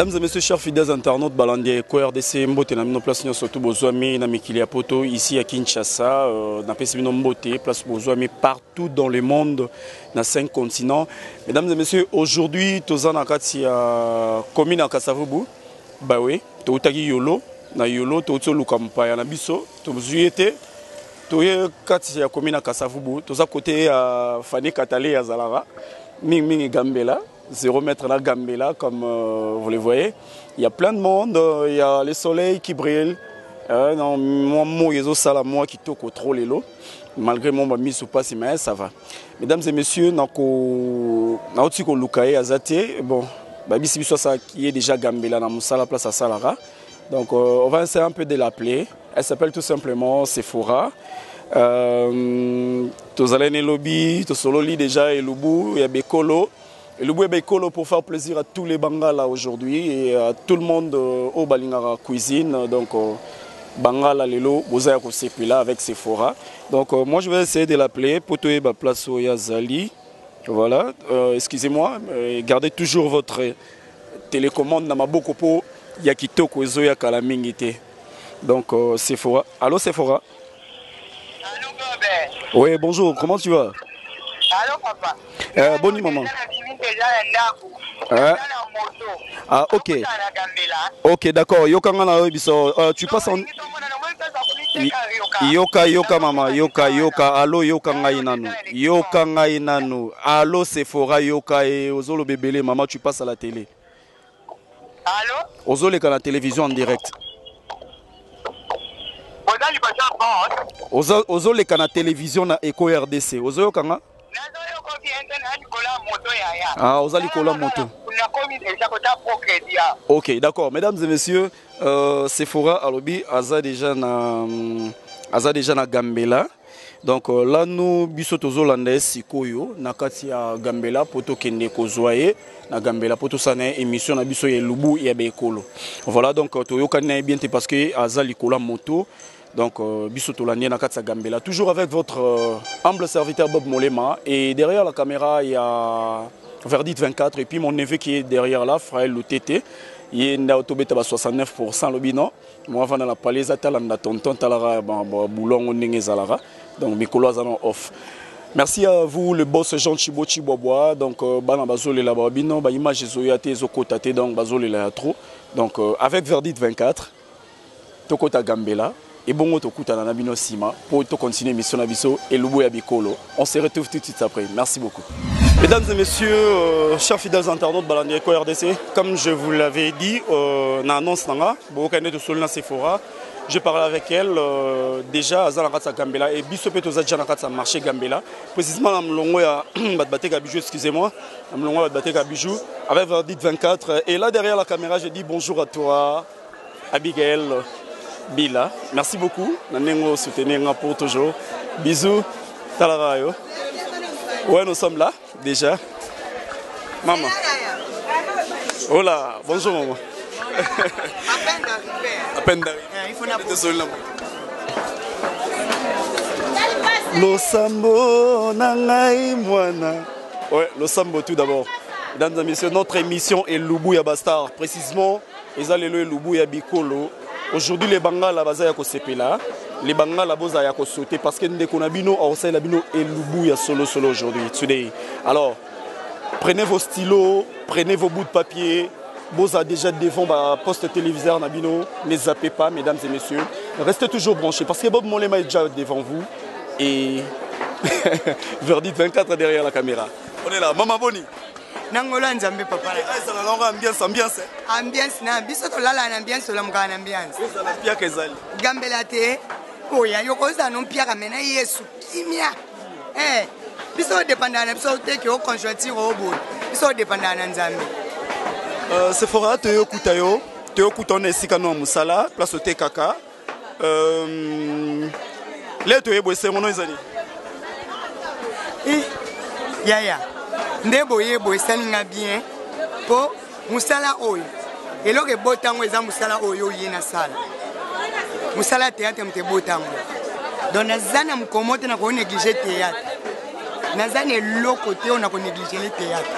Mesdames et messieurs, chers fidèles internautes, balandi Eco RDC, mbote na bino place nyonso tout bozwami na mikili ya poto ici à Kinshasa, euh, na pesi bino mbote place bozwami partout dans le monde na cinq continents. Mesdames et messieurs, aujourd'hui toza na kati ya commune ya Kasavubu, bah oui, toutaki Yolo, na Yolo touti oluka mopaya na biso, tozwi ye te. Toye kati ya commune ya Kasavubu, toza côté ya Fanny Katale azalaka mingi mingi Gambela. 0 mètre la Gambela, comme euh, vous le voyez. Il y a plein de monde, euh, il y a le soleil qui brille. Euh, non, moi, moi, sala, moi qui toko trop lelo. Malgré mon mis ou pas, mais ça va. Mesdames et messieurs, nako nauti koluka ye aza te. Bon, babisi biso ça qui est déjà Gambela na musala place à Salara. Donc euh, on va essayer un peu de l'appeler. Elle s'appelle tout simplement Sephora. Euh, tozalani elobi tosololi déjà elubu ya bekolo elubu ya bekolo pour faire plaisir à tous les bangala aujourd'hui et à tout le monde euh, oyo balingaka cuisine donc euh, bangala lelo boza ya kosepela avec Sephora donc euh, moi je vais essayer de l'appeler po toyeba place oyo azali voilà euh, excusez-moi euh, gardez toujours votre télécommande na maboko po ya kitoko ezoya kala mingi te. Donc euh, Sephora. Allô Sephora? Allô Bob. Oui, bonjour, comment tu vas? Allô papa. Euh, bonne maman. Hein? Ah ok. Ok, d'accord. Yoka nga na biso. Euh, tu passes en Yoka yoka mama, yoka yoka. Allô yoka ngai nanu. Yoka ngai nanu. Allô Sephora yoka e ozolo bebele maman, tu passes à la télé. Allô? Ozoleka na télévision en direct. Oza liboso ya bon. Ozo ozoleka na télévision na Eco RDC. Ozoyoka nga? Nazoyoka bien te na likolo ya moto yaya. Ah, oza likolo ya moto. Nakomi déjà kota pro crédit. Ok, d'accord. Mesdames et messieurs, euh, Sephora alobi aza déjà na aza déjà na Gambela. Donc euh, là nous biso tozolanda ye sikoyo na kati ya Gambela po tokende kozwa ye na Gambela po tosala na ye émission na biso ya elubu ya baekolo. Voilà donc euh, toyokani na ye bien te parce que aza likolo ya moto. Donc euh, biso tolandi ye na kati ya Gambela. Toujours avec votre euh, humble serviteur Bob Molema et derrière la caméra il y a Verdit 24 et puis mon neveu qui est derrière là, Fraël Lutete. Ye nda tobeta ba 69% lobi non. Moi vanda na palais eza talanda tonton talaka boulot ndenge ezalaka. Donc mikolo aza na off. Merci à vous le boss Jean Chibo Chibwabwa. Donc euh, bana bazolela ba bino ba image ezoya te ezokota te donc bazolela ya trop. Donc euh, avec Verdit 24 tokota Gambela et bongo tokutana na bino sima pour to continuer mission na biso elubu ya bikolo. On se retrouve tout de suite après. Merci beaucoup. Mesdames et messieurs, euh, chers fidèles internautes balandi Eco RDC, comme je vous l'avais dit, euh, na annonce nanga, bokende tosoli na Sephora, j'ai parlé avec elle euh, déjà aza na kati ya Gambela et biso pe toza déjà na kati ya marché Gambela, précisément na molongo ya bato bateka bijoux, excusez-moi, na molongo ya bato bateka bijoux avec Verdit 24 et là derrière la caméra, je dis bonjour à toi Abigail Bila. Merci beaucoup. Na ndenge soutenir nga pour toujours. Bisous. Talaka yo. Ouais, nous sommes là déjà. Maman. Hola, bonjour maman. À peine d'arriver. À peine d'arriver. Il faut na Désolé, maman. Losambo na ngai mwana. Ouais, losambo tout d'abord. Mesdames et messieurs, notre émission est Lubu ya Bastar. Précisément, eza lelo elubu ya bikolo. Aujourd'hui, les Bangala baza ya kosepela. Les Bangala boza ya kosauter parce que ndeko na bino aosalela bino elubu ya solo solo aujourd'hui, today. Alors, prenez vos stylos, prenez vos bouts de papier. Boza déjà devant ba poste téléviseur na bino, ne zappez pas mesdames et messieurs. Restez toujours branchés parce que Bob Molema est déjà devant vous et Verdit 24 derrière la caméra. On est là, Maman Boni. Nangolo ya Nzambe papa. Ezala nango ambiance ambiance. Ambiance na biso tolala na ambiance tolamukaka na ambiance. Ezala mpiaka ezali. Gambela te oya yo kozala no mpiaka me na Yesu kimia. Eh, biso odepandaka na biso te ke oconjointure oboye biso odepandaka na Nzambe. Euh, Sephora toyokuta yo toyokuta wana esika no ya mosala place otekaka euh, le toyebo esengo no ezali eh, yaya nde boyebo esali nga bien mpo mosala oyo eloko ebotango eza mosala oyo oye nasala mosala ya théâtre moto ebotango donc naza na mokomo te nakoki néglige théâtre naza na eloko te oyo nakonéglige le théâtre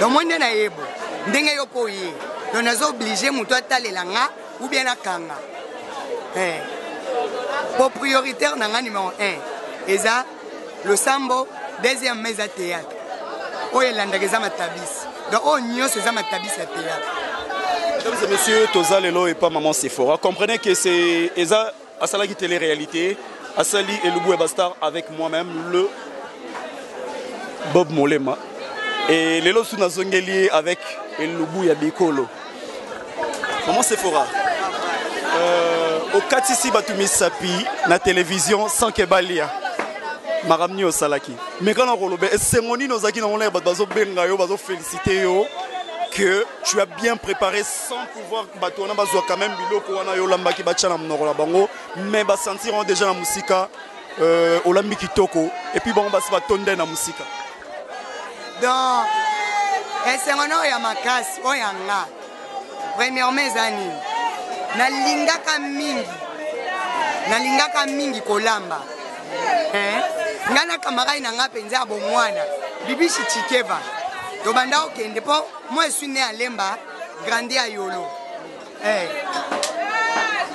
donc moi nde nayebo ndenge yo mpo oye. Donc naza oblige moto atalela nga ou bien nakanga. Eh. Po prioritaire na nga numéro 1 eza losambo, deuxièmement eza théâtre. Oyo elandaka eza matabisi. Donc oyo nyonso eza matabisi ya théâtre. Mesdames et messieurs, toza lelo et pas maman Sephora. Comprenez que c'est eza asalaki télé-réalité, asali Elubu et Bastar avec moi-même le Bob Molema. Et lelo su nazongeli avec Elubu ya Bikolo. Maman Sephora. Okatisi bato misapi na télévision sans que balia. Makambo nini osalaki? Mais quand on koloba esengo nini ozalaki nango na bato bazobenga yo, bazofélicité yo que tu as bien préparé sans pouvoir bato wana bazwa quand même biloko wana yo olambaki batya na monoko na bango, mais basentir yango déjà na mosika, olambi kitoko et puis bango basi batonde na mosika. Donc esengo na oyo ya makasi oyo ya nga, premièrement eza nini? Nalingaka mingi, nalingaka mingi kolamba. Eh? Nga na camarade na nga mpenza ya bomwana, Bibishi Chikeva, tobanda okende mpo moi je suis né à Lemba, grandi à Yolo. Eh.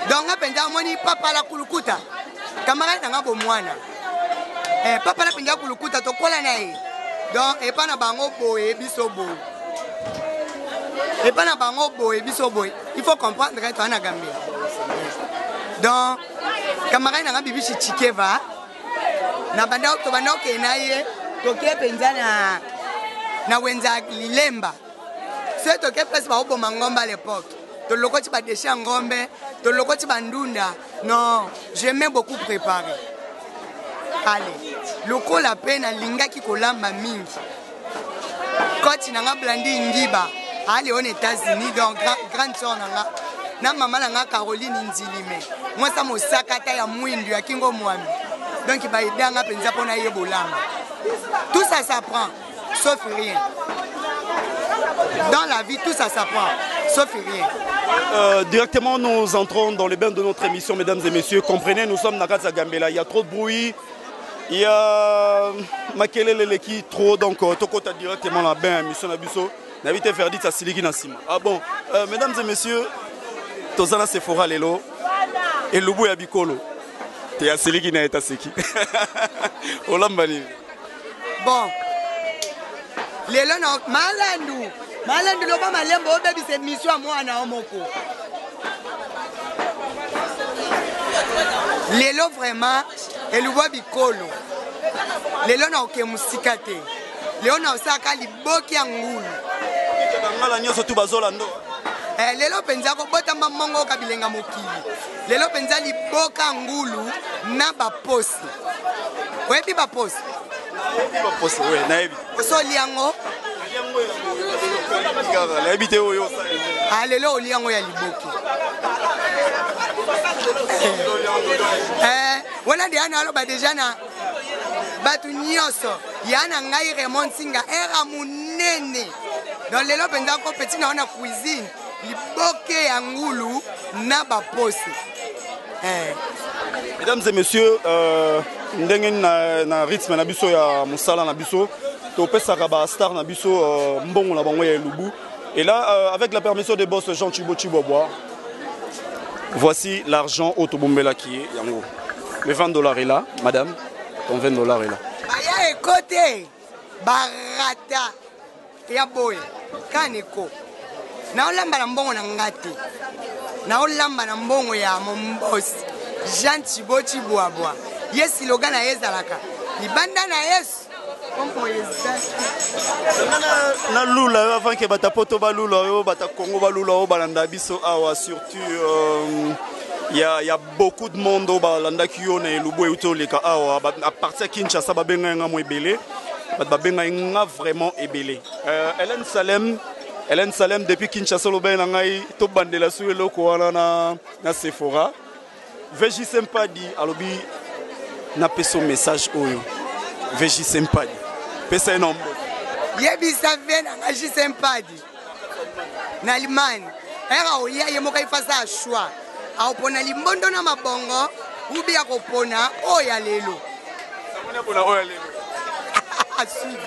Donc nga mpenza amoni papa la kulukuta, camarade na nga bomwana. Eh, papa la mpenza kulukuta, tokola na ye. Donc epa na bango boye biso boye, epa na bango boye biso boye. Il faut comprendre que toza na Gambia. Donc camarade na nga Bibishi Chikeva, na banda tobanda okende na ye, toke mpenza na wenza Lilemba. Soki toke place baoboma ngombe à l'époque, tolokoti badéchets ya ngombe, tolokoti bandunda. Non, j'aimais beaucoup préparer. Ale lokola mpe nalingaki kolamba mingi, koti na nga Blandi Ngiba ali oyo na États-Unis, donc grande sœur na nga na mama na nga Caroline Nzilime, mwasa mosaka ata ya mwindu ya kingo mwami. Donc baedanga mpenza mpona ye bolamba. Tout ça s'apprend sauf rien dans la vie, tout ça s'apprend sauf rien. Directement, nous entrons dans les bains de notre émission, mesdames et messieurs. Comprenez, nous sommes na Gambela. Il y a trop de bruit, il y a makelele leki trop, donc tokota directement la bain émission na biso. Navite Verdit asiliki na sima. Ah bon, mesdames et messieurs, tozana Sephora lelo elubu ya bikolo. Te asiliki na eta seki. Olamba nini? Bon, lelo na malandu malandu loba malembo obebisa émission ya mwana yo moko. Lelo vraiment elubu ya bikolo, lelo na oke mosika te, lelo na osalaka liboki ya ngulu. Bangala nyonso tu bazolanda. Eh, lelo mpenza kobotama mongo oka bilenga mokili. Lelo mpenza liboka ngulu na baposi. Oyebi baposi? Baposi, we nayebi. Osoli yango? Nayebi te oyo. Ah, lelo oli yango ya liboki. Eh, wana deya naloba deja na bato nyonso ya na ngai Raymond Nsinga era monene. Donc lelo mpenza ko petit na wana cuisine liboke ya ngulu na baposi. Eh. Mesdames et messieurs, ndenge na rythme na biso ya mosala na biso, topesaka ba star na biso mbongo na bango ya elubu. Et là, avec la permission des boss Jean Thibaut Tshibwabwa, voici l'argent oyo tobombelaki ye yango. Le 20 $ est là, madame, ton 20 $ est là. Baya ekote barata ya boye kaneko. Naolamba na mbongo na nga te, naolamba na mbongo ya mombosi Jean Thibaut Tshibwabwa. Ye slogan na ye ezalaka libanda na Yesu. Nalula yo avant ke bata poto balula oyo, bata Congo balula oyo balanda biso awa. Surtout y a beaucoup de monde oyo balandaki yo na elubu euti oleka awa. À partir ya Kinshasa babengai nga mo ebele, bato babengai nga vraiment ebele. Hélène Salem, Hélène Salem depuis Kinshasa, olobai na ngai tobandela su eloko wana na Sephora. VJC Mpadi alobi napesa message oyo. VJC Mpadi, pesa ye na mbote. Yebisa ve na nga JC Mpadi na Allemagne ere oya ye moko ifasa ya choix, akopona limbondo na mabongo ubi akopona oyo ya lelo. Pona oyo ya lelo. À suivre.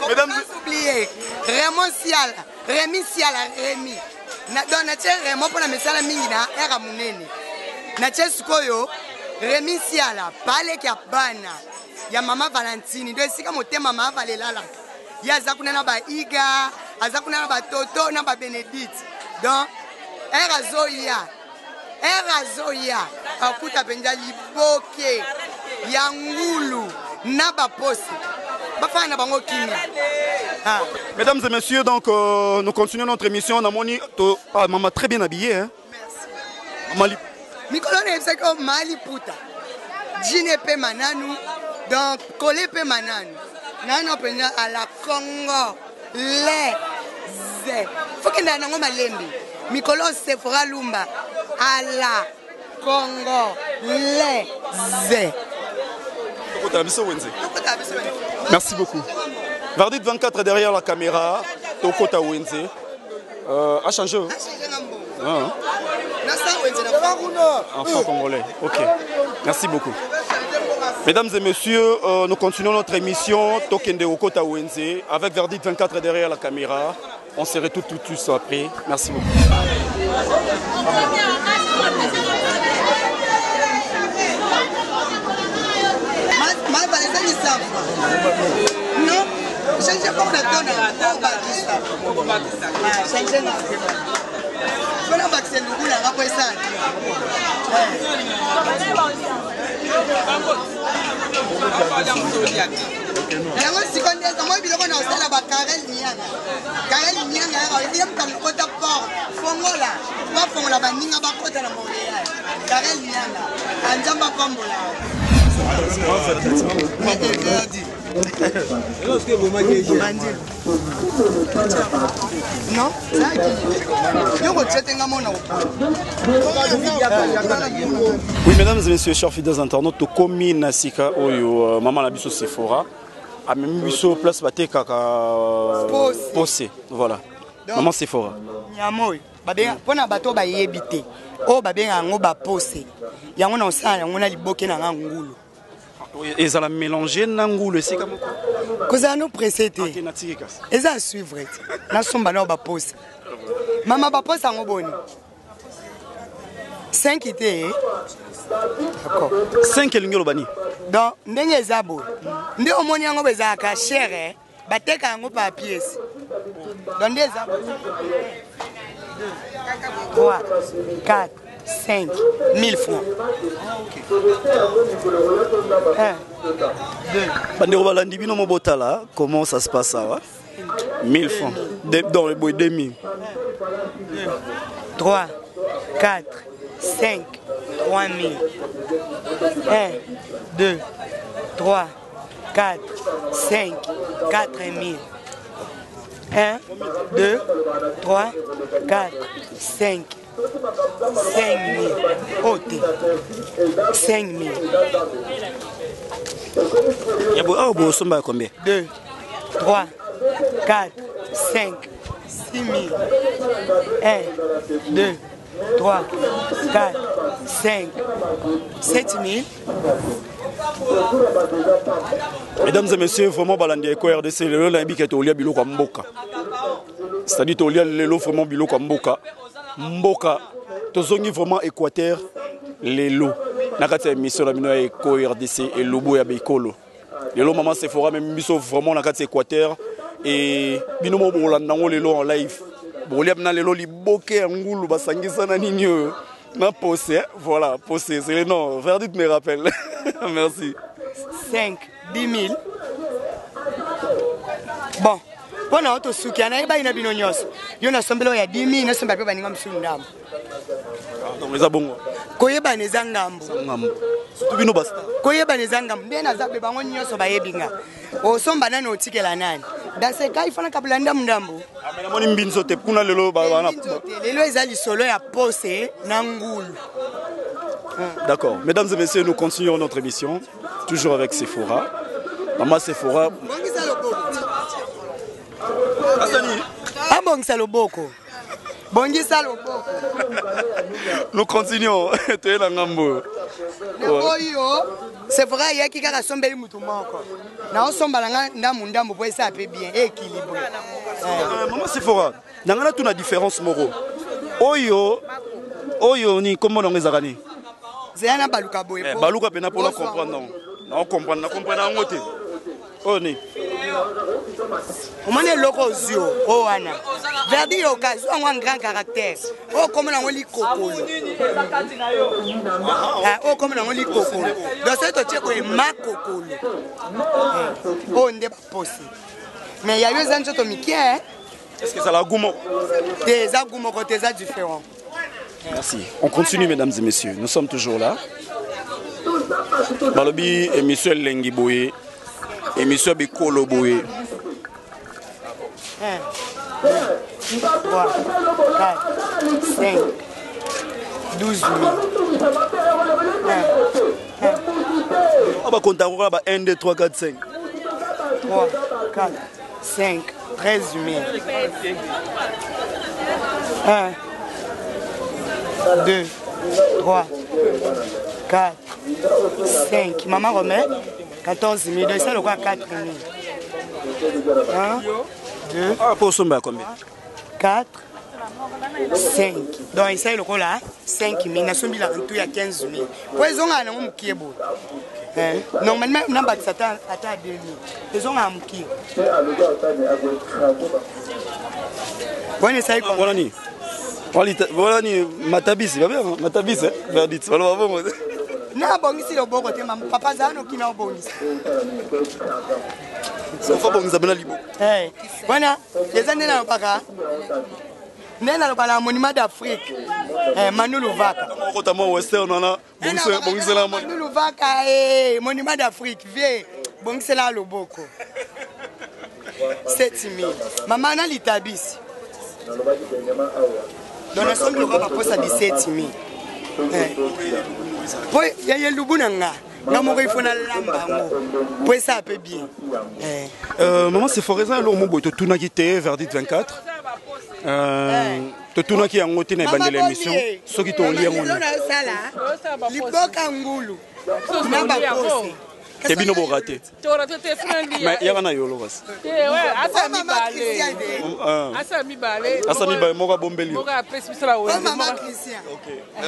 Mesdames, Sans oublier Raymond Siala. Remi Siala Remi na, donc natie Remo mpo na misala mingi na era monene natie sikoyo Remi Siala paleki ya bana ya mama Valentine do esika motema mama Val elalaka ye aza kuna na baiga aza kuna na batoto na babenedite donc ere azoya ere azoya akuta mpenza liboke ya ngulu na baposi bafana na bango kimia ah. Mesdames et messieurs, donc euh, nous continuons notre émission. Namoni, to, ah, maman très bien habillée. Hein? Merci. Mali... Mikolo nayebisaki oyo maliputa jine epema nanu donc kole epema nanu nano mpenza à la congo les fokendaka nango malembe mikolo sephora lumba à la congo les Tokotala biso wenze. Merci beaucoup. Verdict 24 derrière la caméra, Tokota Wenze. Euh, a changé. Ah. Enfant congolais. Ok. Merci beaucoup. Mesdames et messieurs, euh, nous continuons notre émission Tokende Okota Wenze avec Verdict 24 derrière la caméra. On se retrouve tout de suite après. Merci beaucoup. Non, change pas na change na mpona bakisa luku nanga po esala yango siko nde ezango biloko na kosala bakarel mianga karel mianga yaka ye moto alokota port fongola bafongola baninga bakota na montréal karel mianga anzambe apambola non yo kotia te nga mona Oui, mesdames et messieurs, chers fidèles internautes, tokomi na sika oyo euh, mama na biso Sephora amemi biso place batekaka euh, pose. Voilà. Maman Sephora. Nyama oyo babenga mpona bato oyo bayebi te oyo babenga yango bapose yango na osala yango na liboke na nga ngulu ezala mélange na ngulu esika moko kozala no presse te eza à suivre te nasomba nao baposa mama baposa yango boni 5 te eh? d'accord 5 elingi oloba nini donc ndenge eza boye nde omoni yango bo ezalaka chere eh? bateka yango par pièce donc nde eza 3 4 5 1000 francs 1 2 bandeko balandi bino mobotala comment ça se passe awa 1000 francs donc boye 2000 2 3 4 5 3000 1 2 3 4 5 4000 1 2 3 4 5 5000 oyo te 5000 awa bosomba ya combien 2 3 4 5 6000 1 2 3 4 5 7000 Mesdames et messieurs, vraiment balandi ya RDC lelo nayebi ke tolia biloko ya mboka. C'est-à-dire tolia lelo vraiment biloko ya mboka. Mboka tozongi vraiment Équateur lelo na kati ya émission na bino ya Eco RDC elobo ya bekolo. Lelo maman Sephora même biso vraiment na kati ya Équateur et bino mo bolanda yango lelo en live. Bolia na lelo liboke ya ngulu basangisa na nini oyo. Na pose, hein? Voilà, pose, c'est le nom. Verdict me rappelle. Merci. 5, 10 000. Bon, mpo na yo tosuki ya nayebaki na bino nyonso yo nasombeli oyo ya 10 000 nasombela mpe baninga mosusu ndambo donc eza bongo koyebana eza ngambo ngambo surtout bino basta koyebana eza ngambo nde naza be bango nyonso bayebi nga osomba nani otikela nani dans ce cas il faut nakabula ndambu ndambu ah, namoni mbinzo te kuna lelo lelo eza lisolo ya pose na ngulu D'accord. Mesdames et messieurs, nous continuons notre émission, toujours avec Sephora. Maman Sephora. Abongisa loboko. Bongisa loboko. Nous continuons. Toye na ngambo. Oyo Sephora ayaki kaka asombeli motu moko. Naosombala nga ndambu ndambu po esala pe bien, équilibré. Euh, Maman Sephora. Na nga natuna différence moko. Oyo oyo ni kombo nango ezalaka nini? Zela na baluka boye. Eh, baluka pena pona comprendre nango. Na comprendre, na comprendre yango te. Oyo nini? Omoni eloko ozwi oyo wana verdi yoka zwa yango en grand caractère oyo okoma nango likokolo, oyo okoma nango likokolo. Donc soki totie boye makokolo, oyo nde baposi. Mais ya yo eza nzoto mike. Est-ce que ça a goût moko? Te, eza goût moko te, eza différent. Merci. On continue, mesdames et messieurs. Nous sommes toujours là. Balobi émission elengi boye, émission bikolo boye. 1, 2, 3, 4, 5, 12 000. 1, bakonta kaka ba 1, 2, 3, 4, 5. 3, 4, 5, 13 000. 1, 2, 3, 4, 5. Maman remet 14 000. Donc, c'est le quoi 4 000. 1, 2, Ah, po osomba ya combien? 4, 5. Donc, esali lokola 5 000. Nasombi la ntu ya 15 000 po ezongaka nango mokie boye. Normalement nabakisa ata 2 000, ezongaka mokie. Wana esali wana nini? Wana nini? Matabisi babe, matabisi verdit baloba bongo. Nabongisi loboko te, papa azala noki na obongisa. Sofa bongisa mpena liboko. Wana eza nde nalobaka, nde naloba na Monument d'Afrique, Manu Luvaka. Okota mwa western wana, bongisela. Manu Luvaka, Monument d'Afrique, vie bongisela loboko 7000. Mama na litabisi, donc nasombi lokola baposa 17000 po ya elubu na nga. Nga moko ifo nalamba yango po esala mpe bien. Maman Sephora, eza eloko mo boye totunaki te. Verdit 24, totunaki yango te na ebandela émission soki tolia yango. Nasala liboka ngulu na bakosi. Te, bino borate, mais yaka na yolo kasi. Asa mibale, asa mibale. Asa mibale, moko abombeli. Moko apesi biso na wenze. Mama Christian,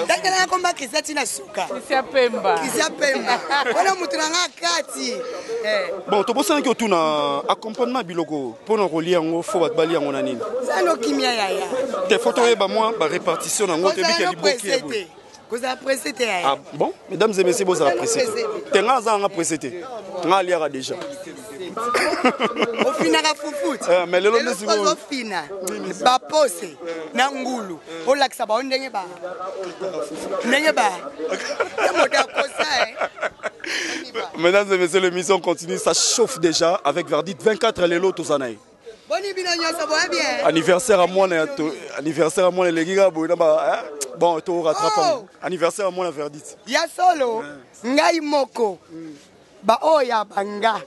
tangelanga komba Christian ntina suka. Christian Pemba. Christian Pemba wana motu na nga kati. Bon, tobosanaki otuna accompagnement biloko mpona kolia yango. Fo bato balia yango na nini? Zano kimia, yaya. Te, fo toyeba mwa barépartition nango, toyebiki ya liboki ya boye. Kozala pressé te, yaya. Ah bon, mesdames et messieurs, bozala pressé te. Te, nga aza nanga pressé te, nga aliaka déjà. Ofinaka fufu. Mais lelo nde sikoyo ozofina bapose na ngulu, olakisa bao ndenge ba ndenge ba moto akosa. Mesdames et messieurs, l'émission continue, ça chauffe déjà avec Verdit 24 lelo tozanaï. Boni bino nyonso, boya bien. Anniversaire à moi, anniversaire à moi eleki kaka boye na ba bon to rattrape. Oh! Anniversaire à moi na Verdit. Ya solo, ngai moko baoyo ya banga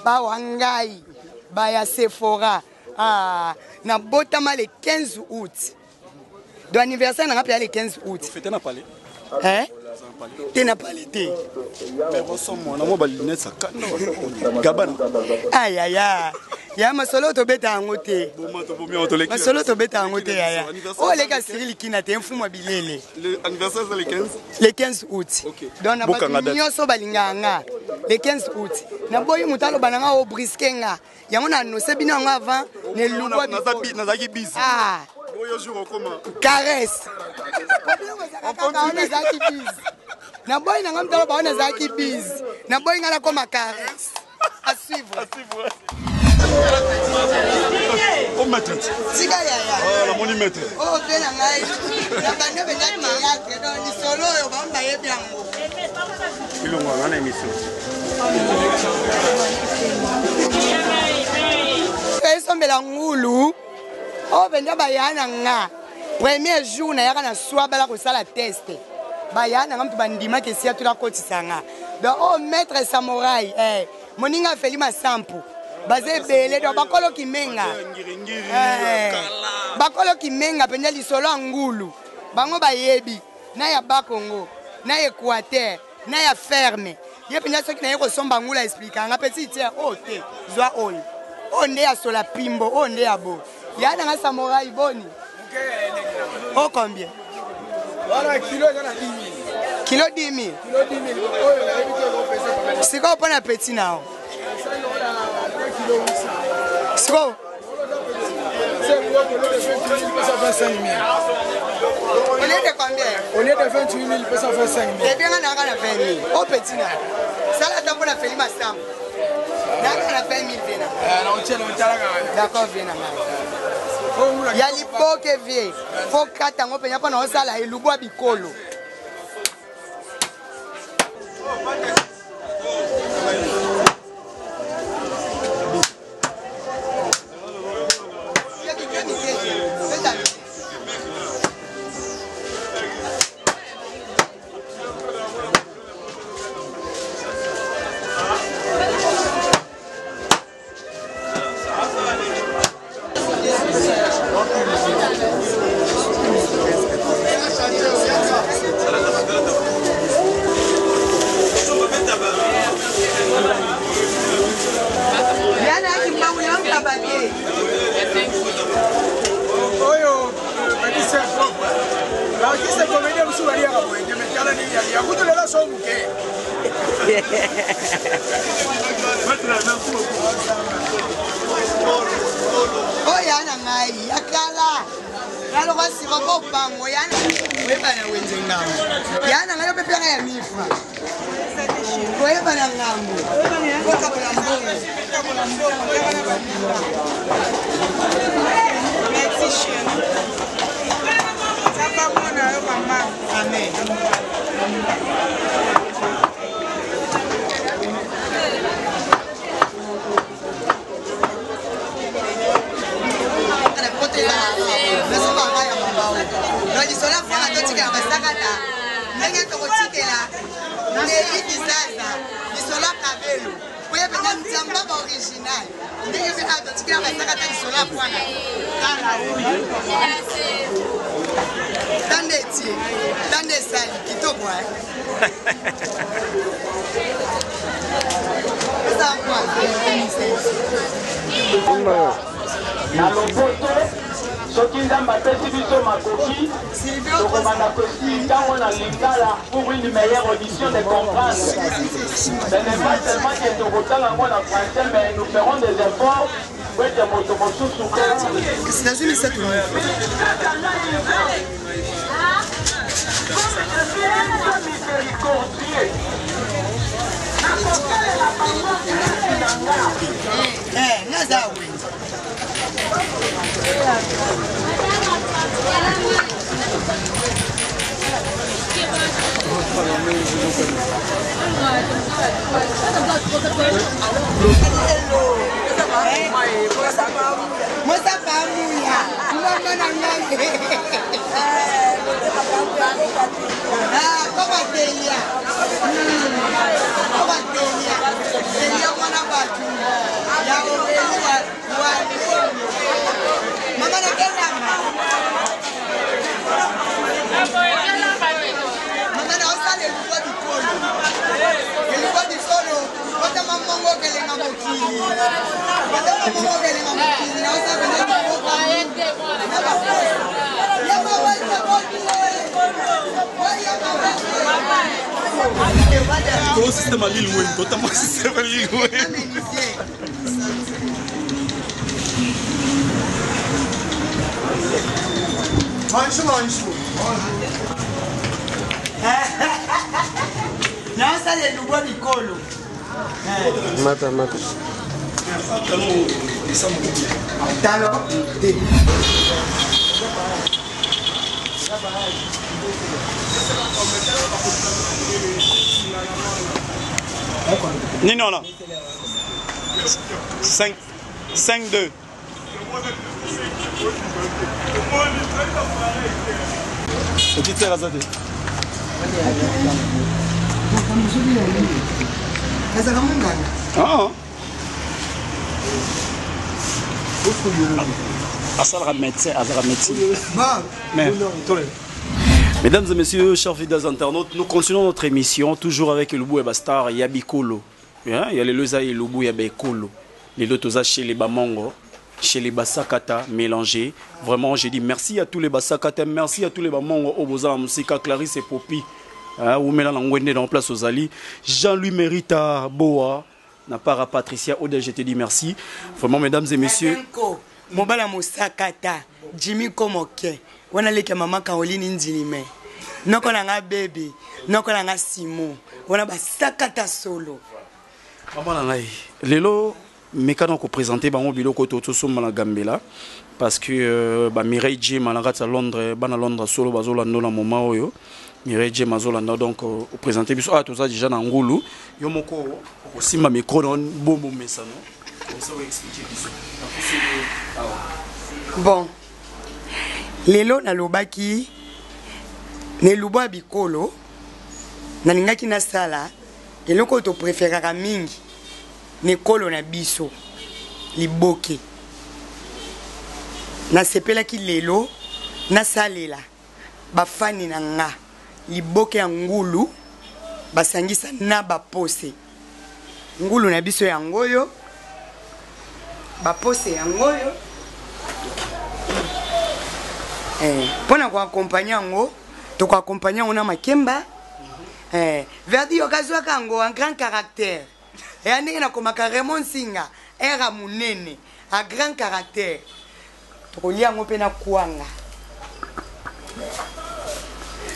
bawa ngai baya Sephora. Ah, nabotama le 15 août, donc anniversaire nanga mpe ya le 15 août. Fête na palais. Hein? Te, na pale te. Mais osomona mwa balunettes akanda gabana. Ayaya ya masolo, tobeta yango te. Boma tobomi yango, toleki. Masolo tobeta yango te, yaya. Oyo oleka Cyril Kina te, mfumu ya bilele. Anniversaire c'est le 15. Le 15 août. Donc na bato Bokanga date. nyonso balingaka nga, le 15 août naboyi moto aloba na nga obriske nga. Yango na annonce bino yango avant na elubwa. Nazalaki busy. Ah. Oyo jour okoma. Caresse nazalaki busy, naboyi nanga moto aloba wana nazalaki busy. Naboyi nga nakoma caresse. À suivre. O maître. Tika, yaya. Ah, namoni maître. Oyo mpe na ngai na bando mpenza théâtre, donc lisolo oyo bango bayebi yango. Ilongo nga na émission. Esombela ngulu oyo mpenza baya na nga premier jour nayaka na swa bala kosala test, baya na nga moto bandimaki esia tuna kotisa nga. Donc oyo maître samorai, moninga afeli masampu, baza ebele. Donc bakolo kimenga, bakolo kimenga mpenza lisolo ya ngulu bango bayebi na ya Bakongo na Équateur na ya ferme. Ye mpenza soki naye kosomba ngulu, aexplika nga mpe ti tia oyo te, zwa oyo, oyo nde ya sola pimbo, oyo nde ya bo. Ya nanga samouraï boni. O combien? Voilà, kilo eza na 10 000. Kilo 10 000. Kilo 10 000. Oyo nayebi te okopesa combien. Sikoyo mpo na petit na yo. Sikoyo. Au lieu de combien? Au lieu de 28 000, pesa 25 000. Eh bien, on a 20 000. Au petit na. Sala ata mpo na Feli Masamba. Naka na 20 000 vena. D'accord vena ngai. Ya liboke vie. Faut kata ngo penya mpo na osala elubu ya bikolo. Oyo petit propre l'artiste comédien mosusu baliaka boye te mais tala ndenge ya kutu lelo so moke. Oyo ya na ngai ya kala nalokwa sika kopango ya oyeba na wenze ngambo ya na ngai opepelanga ya mifra koyeba na ngambo kokabola mbongo. Merci chérie. Nzambe amona yo mama. Amen. Lisolo afwaka totikela basakata ndenge tokotikela Nelly Kizaza lisolo ya kabelo oyo mpenza nzamba ba original ndenge mpe kaka totikela basakata lisolo ya pwana tala oyo tanda etie tanda esali kitoko eza na lopoto. Soki Nzambe apesi biso makoki, tokobanda koexpliquer yango na lingala pour une meilleure audition de comprendre. Ce n'est pas seulement que tokotanga yango na français, mais nous ferons des efforts po ete moto mosusu mpe nazwi misato. Miséricordieux nakosalela bango grâce na nga. Naza wenze. Mosapa amuya mama na ngai kobatelia kobatelia telia mwana bato ya obeli wa mama nakelamba mama na osala elukwa bikolo elukwa bikolo otama mongo okelenga mokili otama mongo okelenga mokili na osala pena liboka na baposa To système ya Lil Wayne, totama système ya Lil Wayne. Bonjour, bonjour. Naosala elubwa bikolo. Mata, mata. Talo te. Nini wana 5 5 2 petite sœur aza te. Azalaka monganga. Ah. Asalaka médecin, azalaka médecine. Bon. Mais, mesdames et messieurs, chers fidèles internautes, nous continuons notre émission toujours avec Elubu ya Star ya Bikolo. Hein? Il y a les Leza Elubu ya Bekolo. Les lotos chez les Bamongo. Chez les Basakata mélangés. Vraiment, j'ai dit merci à tous les Basakata, merci à tous les Bamongo, Oboza, Musika, Clarisse et Popi. Hein, Oumela Langwende dans place aux Ali. Jean-Louis Mérita Boa, na part à Patricia Odel, je te dis merci. Vraiment, mesdames et messieurs. Mobala Mosakata, Jimmy Komoke, wana leki ya mama Caroline Ndilime. Noko na nga baby, noko na nga Simon, wana basakata solo. Maman na ngai, lelo meka na kopresente bango biloko oyo tosomba na Gambela parce que euh, ba Mireille Jema na kati ya Londres, bana Londres solo bazolanda na moment oyo. Mireille Jema azolanda donc euh, opresente biso ah toza déjà na ngulu yo moko okosimba micro na bombo mesano comme ça oexplique biso. Bon, lelo nalobaki na elubu ya bikolo nalingaki nasala eloko oyo topreferaka mingi na ekolo na biso liboke nasepelaki lelo nasalela bafani na nga liboke ya ngulu basangisa na bapose ngulu na biso yango oyo bapose yango oyo eh, mpo na koakompagne yango tokoakompagne yango na makemba eh, verdi yokazwaka yango en grand caractère eya ndenge nakomaka raymond nsinga era monene a grand caractère tokolia yango mpe na kwanga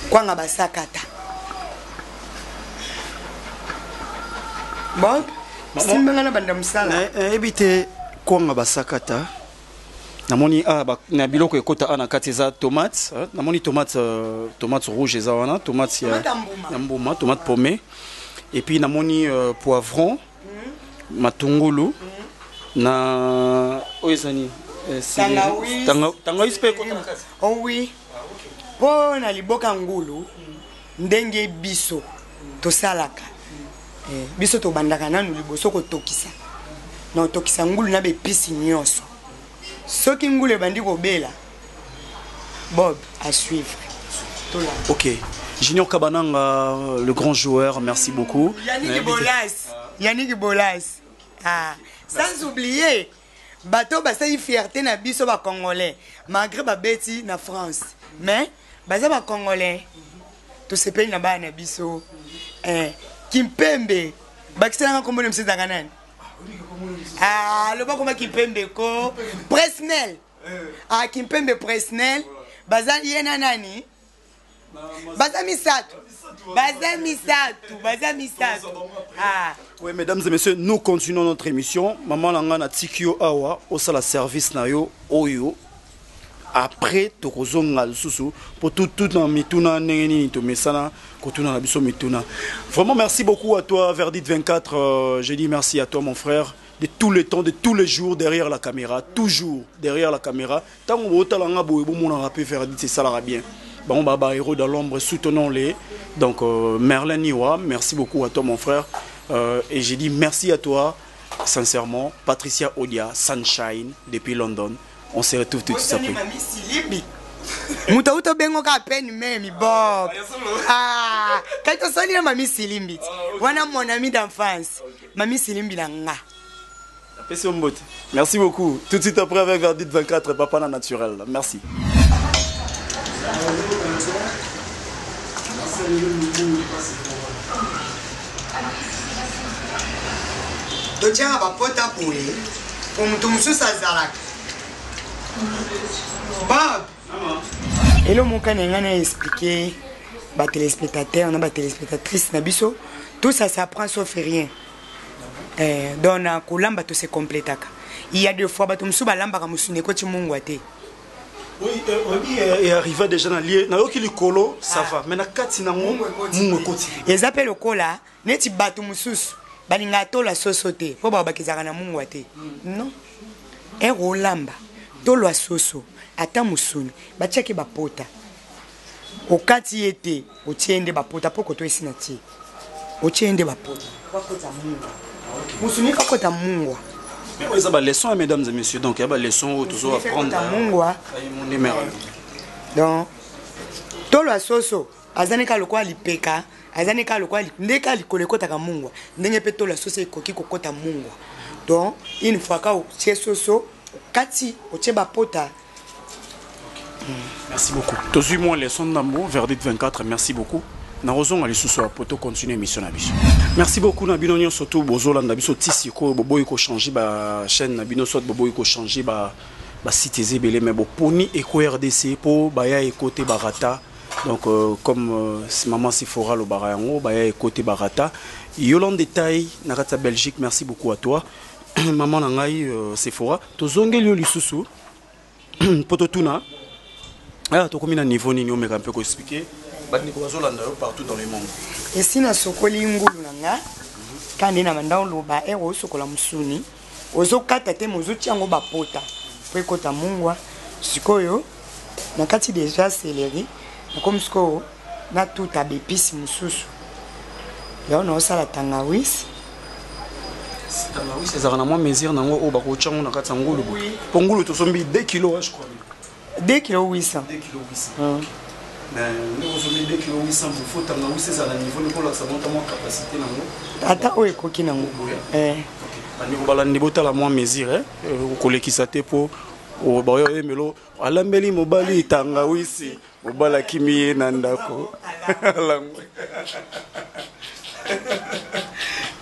kwanga basakata bon simbanga na banda mosala nayebi te kwanga basakata namoni ah, ba, na biloko ekota a na kati eza tomate namoni tomate euh, tomate rouge eza wana tomate ya, ya mbuma tomate pomme et puis namoni euh, poivron mm. matungulu mm. na oyo eza nini eh, tangawisi mpe ekota na kati oh oui mpo na liboka ngulu ndenge biso tosalaka eh, biso tobandaka nanu liboso kotokisa na otokisa ngulu na baepisi nyonso soki ngulu ebandi kobela bob à suivre ok Junior Kabananga, le grand joueur, merci beaucoup. Yannick Bolas, Yannick Bolas. Ah, sans oublier, bato basali fierté na biso ba congolais malgré babeti na France mais baza ba congolais tosepeli na bana na biso eh, kimpembe bakiselanga nkombo na biso ezalaka nani ah, loba koma kimpembe ko presnel ah, kimpembe presnel baza ye na nani baza misato baza misato baza misato ah. Oui, mesdames et messieurs, nous continuons notre émission. Maman Langa na Tikio Awa, osala service na yo, oyo. Après, tokozonga lisusu po tout tout na mituna ndenge nini tomesana kotuna na biso mituna. Vraiment merci beaucoup à toi Verdit 24. Euh, je dis merci à toi mon frère de tous les temps, de tous les jours derrière la caméra, toujours derrière la caméra. Tango botala nga boye bomonaka mpe Verdit esalaka bien. Bango ba ba héros dans l'ombre, soutenons-les. Donc euh, Merlin Niwa, merci beaucoup à toi mon frère. Euh, et j'ai dit merci à toi sincèrement Patricia Odia Sunshine depuis London. On se retrouve tout de suite après. moto auti obengoka apene memi bob ah, kai tosali na mami silimbi ti wana mon ami d'enfance mami silimbi na nga Apesi yo mbote. Merci beaucoup. Tout de suite après avec Verdit 24, Papa na naturel. Merci. totyaka bapota boye po moto mosusu azalaka bob elo moka na ngai na explike batelespectateur na batelespectatrice na biso tout ça s'apprend sauf rien eh, donc na kolamba to se completaka il y a deux fois bato mosusu balambaka mosuni ekoti mungwa te Oui, oyebi euh, euh, arriva déjà na lie nayoki likolo ça ah. va mais na kati nango mungu ekoti eza mpe lokola neti bato mosusu balingaka tola soso te mpo bao bakezaka na mungwa te hmm. non ere olamba tolwa soso ata mosuni batiaki bapota okati ye te otie ye nde bapota mpo koto esi na tie otie ye nde bapota bakota mungwa mosuni bakota mungwa Mais oyo eza baleçon ya mesdames et messieurs donc ya baleçon oyo tozo apprendre mungwa donc tolo ya soso aza ne kaka lokola lipeka aza ne kaka lokola nde kaka likolo ekotaka mungwa ndenge mpe tolo ya soso ekoki kokota mungwa donc une fois ka otie soso Okati, otie bapota. Merci beaucoup. Tozwi mwa leçon ndambo, Verdict 24, merci beaucoup. Nakozonga lisusu ya poto continue émission na biso. Merci beaucoup na bino nyonso tout bozolanda biso ti sikoyo, boboyi kochanger ba chaîne na bino, soit boboyi kochanger ba site eza ebele, mais boponi Eco RDC mpo baya Eko te barata. Donc comme maman Sephora lobaka yango, baya Eko te barata. Yolande Détail na kati ya Belgique, merci beaucoup à toi. Maman na ngai Sephora, tozongeli yo lisusu mpo totuna tokomi na niveau nini, omeka mpe koexpliquer bandeko bazolanda yo partout dans le monde. Esi nasokoli ngulu na nga ka nde na banda oloba ere osokola mosuni, ozokata te, me ozotia yango bapota po ekota mungwa. Sikoyo na kati deja céleri, nakomi sikoyo natuta baépices mosusu yango, naosala tangawisi. Tangawisi ezalaka na mwa mesure nango oyo bakotya yango na kati ya ngulu boye? Mpo ngulu tosombi 2 kilo, je crois. 2 kilo 800. 2 kilo 800. Mais ndenge osombi 2 kilo 800, faut tangawisi ezala na niveau nikolakisa monta mwa capacité nango. Ata oyo ekoki nango. Bandeko balandi, botala mwa mesure, kolekisa te mpo baoyo oyembelo alambeli mobali tangawisi, mobali akimi ye na ndako alangwe.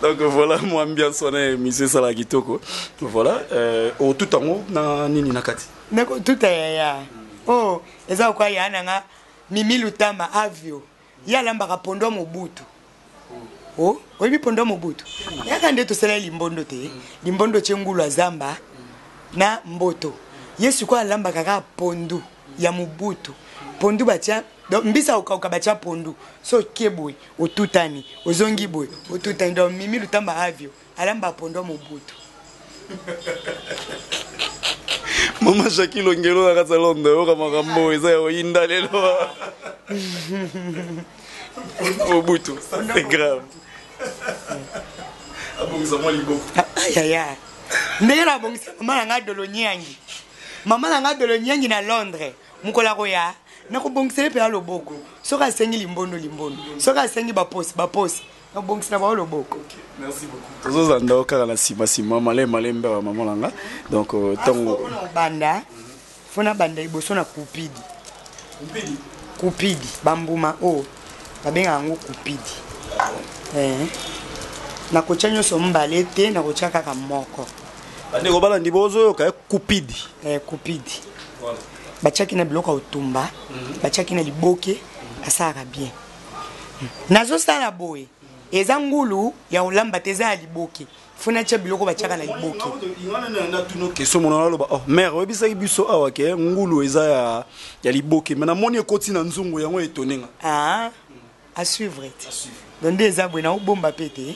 Donc voilà mwa ambiance wana ya émission esalaka kitoko. Voilà, otuta yango na nini na kati? Nakotuta yaya o eza kokwa ya nanga Mimi Lutama avio, ye alambaka pondo ya Mobutu. O oyebi pondo ya Mobutu yaka nde tosala limbondo te, limbondo tie ngulu ya zamba na mboto. Ye sikoyo alambaka kaka pondu ya Mobutu, pondu batia donc mbisa okauka, batia pondu. So okie boye, otutani, ozongi boye, otutani. Donc Mimi Lutamba avio alamba pondu ya Mobutu. Mama Jacki Longelo na kati ya Londres, oyoka makambo eza ya oyinda lelo. Mobutu, ça c'est grave, abongisa mwa liboko. Ayaya, ndenge nabongisa mama na nga Dolo Nyangi, mama na nga Dolo Nyangi na Londres, mokolo akoya nakobongisa ye mpe ya loboko. Soki asengi limbondo, limbondo, soki asengi baposi, baposi, nabongisela bango loboko. Merci beaucoup. Tozozanda yo kaka na nsima nsima, malembe malembe ya mama na nga. Donc ntango banda fo nabanda liboso na kupidi, kupidi bambuma oyo babengaka yango kupidi. Nakotya nyonso mibale te, nakotya kaka moko. Bandeko balandi, bozoyoka ye, kupidi. Kupidi batiaki na biloko ya kotumba, batiaki na liboke, asalaka bien. Nazosala boye, eza ngulu ya kolamba te, eza ya liboke, fo natia biloko batiaka na liboke. Question mona naloba, oh mare, oyebisaki biso awa ke ngulu eza ya liboke, mais namoni ekoti na nzungu yango, etonenga. Ah, à suivre te. Donc nde eza boye, naobomba mpe te,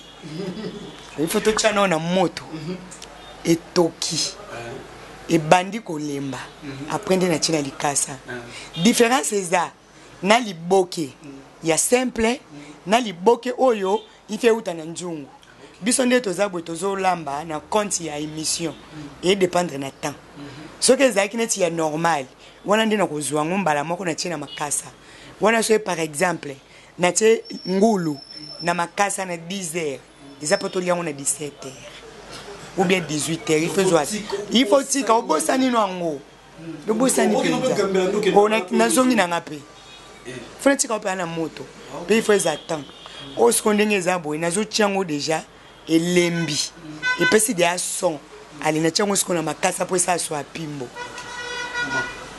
il faut totya nao na moto, etoki, ebandi kolemba, après nde natie na likasa. Différence eza na liboke ya simple na liboke oyo ife euta na nzungu. Biso nde toza boye, tozolamba na compte ya émission, edépendre na temps. Soki ezalaki neti ya normal wana, nde nakozwa yango mbala moko, natie na makasa wana. Soki par exemple natie ngulu na makasa na 10 heures, eza mpo tolia yango na 17 heures ou bien 18 heures. Il faut zwa, il faut tika obosani no yango, obosani mpenza. Nazongi nanga mpe fo natika mpe na moto mpe il faut eza temps. Oyo siko ndenge eza boye, nazotia yango déjà elembi, epesi deya son ale, natia yango sikoyo na makasa mpo esala so ya pimbo.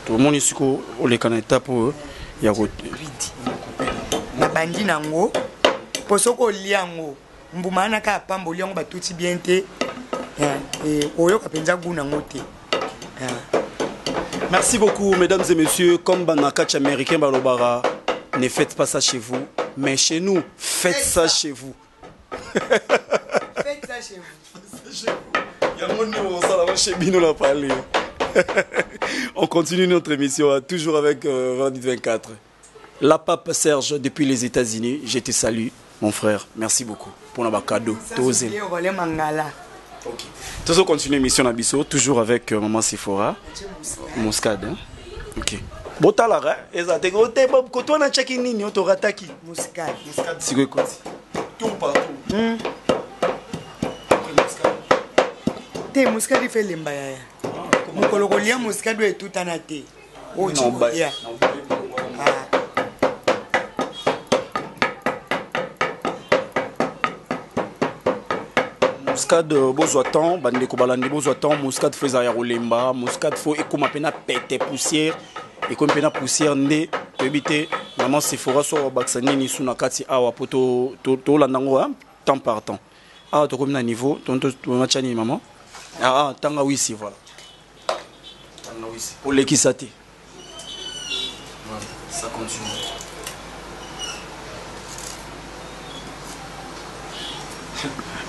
Tomoni siko oleka na étape oyo ya ko Nabandi nango mpo soki olia yango mbuma wana kaka pamba, olia yango batuti bien te, oyoka mpenza gu nango te. Merci beaucoup, mesdames et messieurs. Comme Banakach américain balobara, ne faites pas ça chez vous, mais chez nous, faites ça chez vous. Faites ça chez vous. Yango nde bosala chez bino la parler. On continue notre émission, toujours avec 24. La pape Serge depuis les États-Unis, je te salue, mon frère. Merci beaucoup pour notre cadeau. Mangala. Ok. Toujours continuer l'émission na biso, toujours avec maman Sephora. Muscade. Hein? Ok. Botalaka, eza te te koto wana tiaki nini oyo torataki? Muscade. Muscade sikoyo ekoti. Tour par tour. Te, muscade ife elemba yaya. Mokolo kolia muscade oyo etutana te. Oyo kolia. Ah. Muscade euh, bozwa temps bandeko balandi bozwa temps muscade fo ezala ya kolemba muscade fo ekóma mpe na pete poussière ekomi mpe na poussière nde toyebi te mama sephora so abakisa nini su na kati awa mpo tolanda yango temps par temps awa tokomi na niveau tomatya nini mama ah, ah, tanga wisi voilà tanga wisi olekisa te voilà, ça continue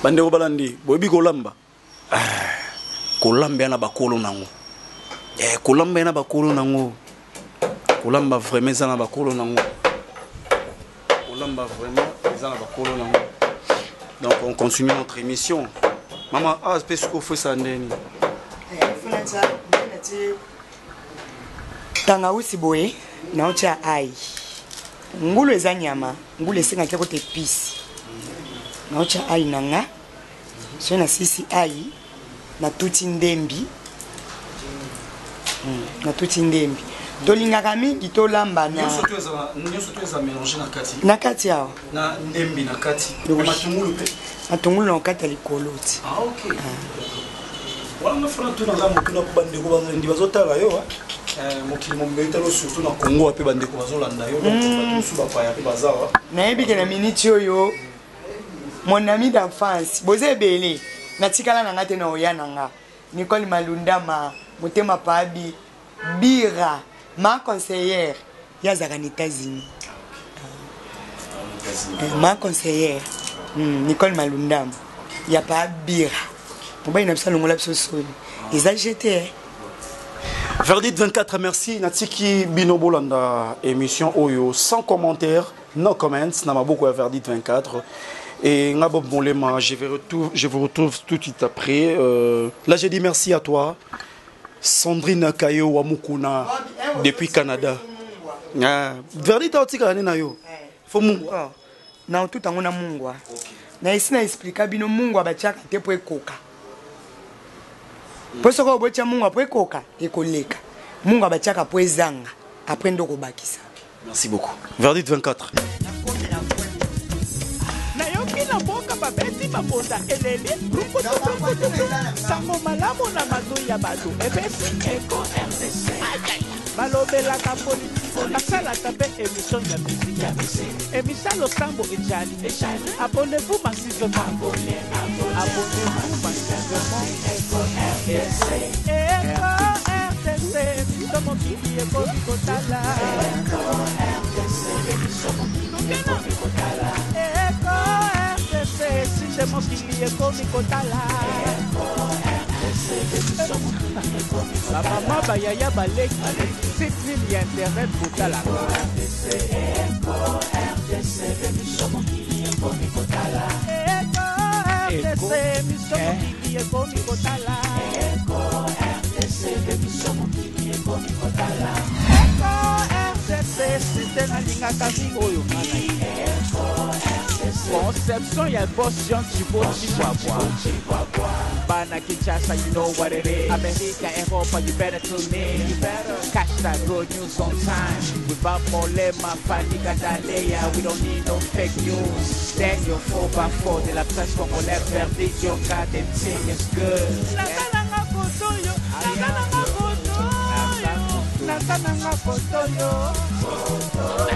bandeko balandi boyebi kolamba ah, kolamba ya na bakolo nango eh, kolamba ya na bakolo nango kolamba vraiment eza na bakolo nango kolamba vraiment eza na bakolo nango donc on continue notre émission mama ah mpe sikoyo fo esala ndeni eh, tangawisi boye naotya ai ngulu eza nyama ngulu esengaki kota episi naotya ai na nga soki nasilisi ai natuti ndembi hmm, natuti ndembi tolingaka mingi tolamba na nyonso to eza mélange na kati na kati awa na ndembi na kati matungulu mpe matungulu na okati ya likolo ti ah, ok ah. wana fana tuna nga motuna mpo bandeko balandi bazotala yo eh, mokili mobimba etalo surtout na congo mpe bandeko bazolanda yo bato hmm. mosusu bapaya mpe bazawa nayebi ke na miniti oyo Mon ami d'enfance, boza ebele. Natikala na nga te na oya na nga. Nicole Malundama, motema pabi, Bira, ma conseillère, ye azalaka na États-Unis. Eh, ma conseillère, hmm, Nicole Malundama, ya pa Bira. Mobali na biso alongola biso soni. Eza jete eh. Verdict 24, merci. Natiki Bino Bolanda, émission Oyo, sans commentaire. No comments na maboko ya Verdict 24. Et nga Bob Molema, je, vais retrouve, je vous retrouve tout de suite après. Euh, là, j'ai dit merci à toi, Sandrine Kayo Wamukuna, depuis Canada. Ah, Verdict aotika nini na yo? Faut mungwa. Oh. Na otuta ngo na mungwa. Na esi na expliqua bino mungwa batiaka te po ekoka. Po soki obotia mungwa po ekoka, ekoleka. Mungwa batiaka po ezanga, après nde okobakisa. Merci beaucoup. Verdict 24. Nayoki na mboka babeti mabonda eleli rukututukututu sango malamu na matoi ya bato epesi eko rdc balobelaka politiki basalaka mpe emission ya miziki emisa losambo ejali abonnez-vous massivement abonnez-vous massivement eko rdc biso mokili ekomi kotala eko rdc site mokili ekomi kotala bamama bayaya baleki site nini ya internet botalaka Eko RDC, ekomi kotala. Eko RDC, biso mokili ekomi kotala. Eko RDC, site nalingaka mingi oyo nga na Eko RDC. Conception ya boss Jean Chibo Chihuahua. Bana Kinshasa, you know what it is. America, Europa, you better tune in. You better catch that good news on time. Without Molema, Fanny Gadalea, we don't need no fake news. Daniel 4x4 de la presse congolaise, verdict, your goddamn thing is good. Naza nanga kotoyo, naza nanga kotoyo, naza nanga kotoyo.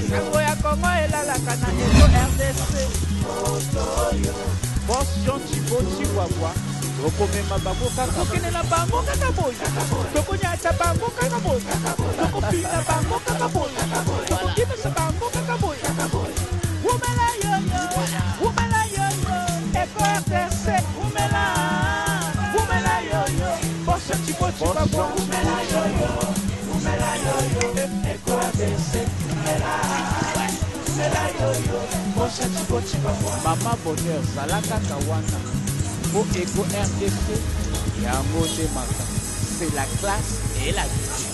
Sango ya Congo elalaka na Eco RDC. Boss Jean Chibo Chihuahua, tokomema bango kaka, tokende na bango kaka boye, tokonyata bango kaka boye, tokopina bango kaka boye, tokokimisa bango kaka boye. Wumela yoyo, wumela yoyo, Eco RDC, wumela, wumela yoyo, Boss Jean Chibo Chihuahua, wumela yoyo, wumela yoyo, Eco RDC, wumela, wumela yoyo, Boss Jean Chibo Chihuahua. Mama Bonheur, zala kaka wana, po Eco RDC, yango nde makambo. C'est la classe et la différence.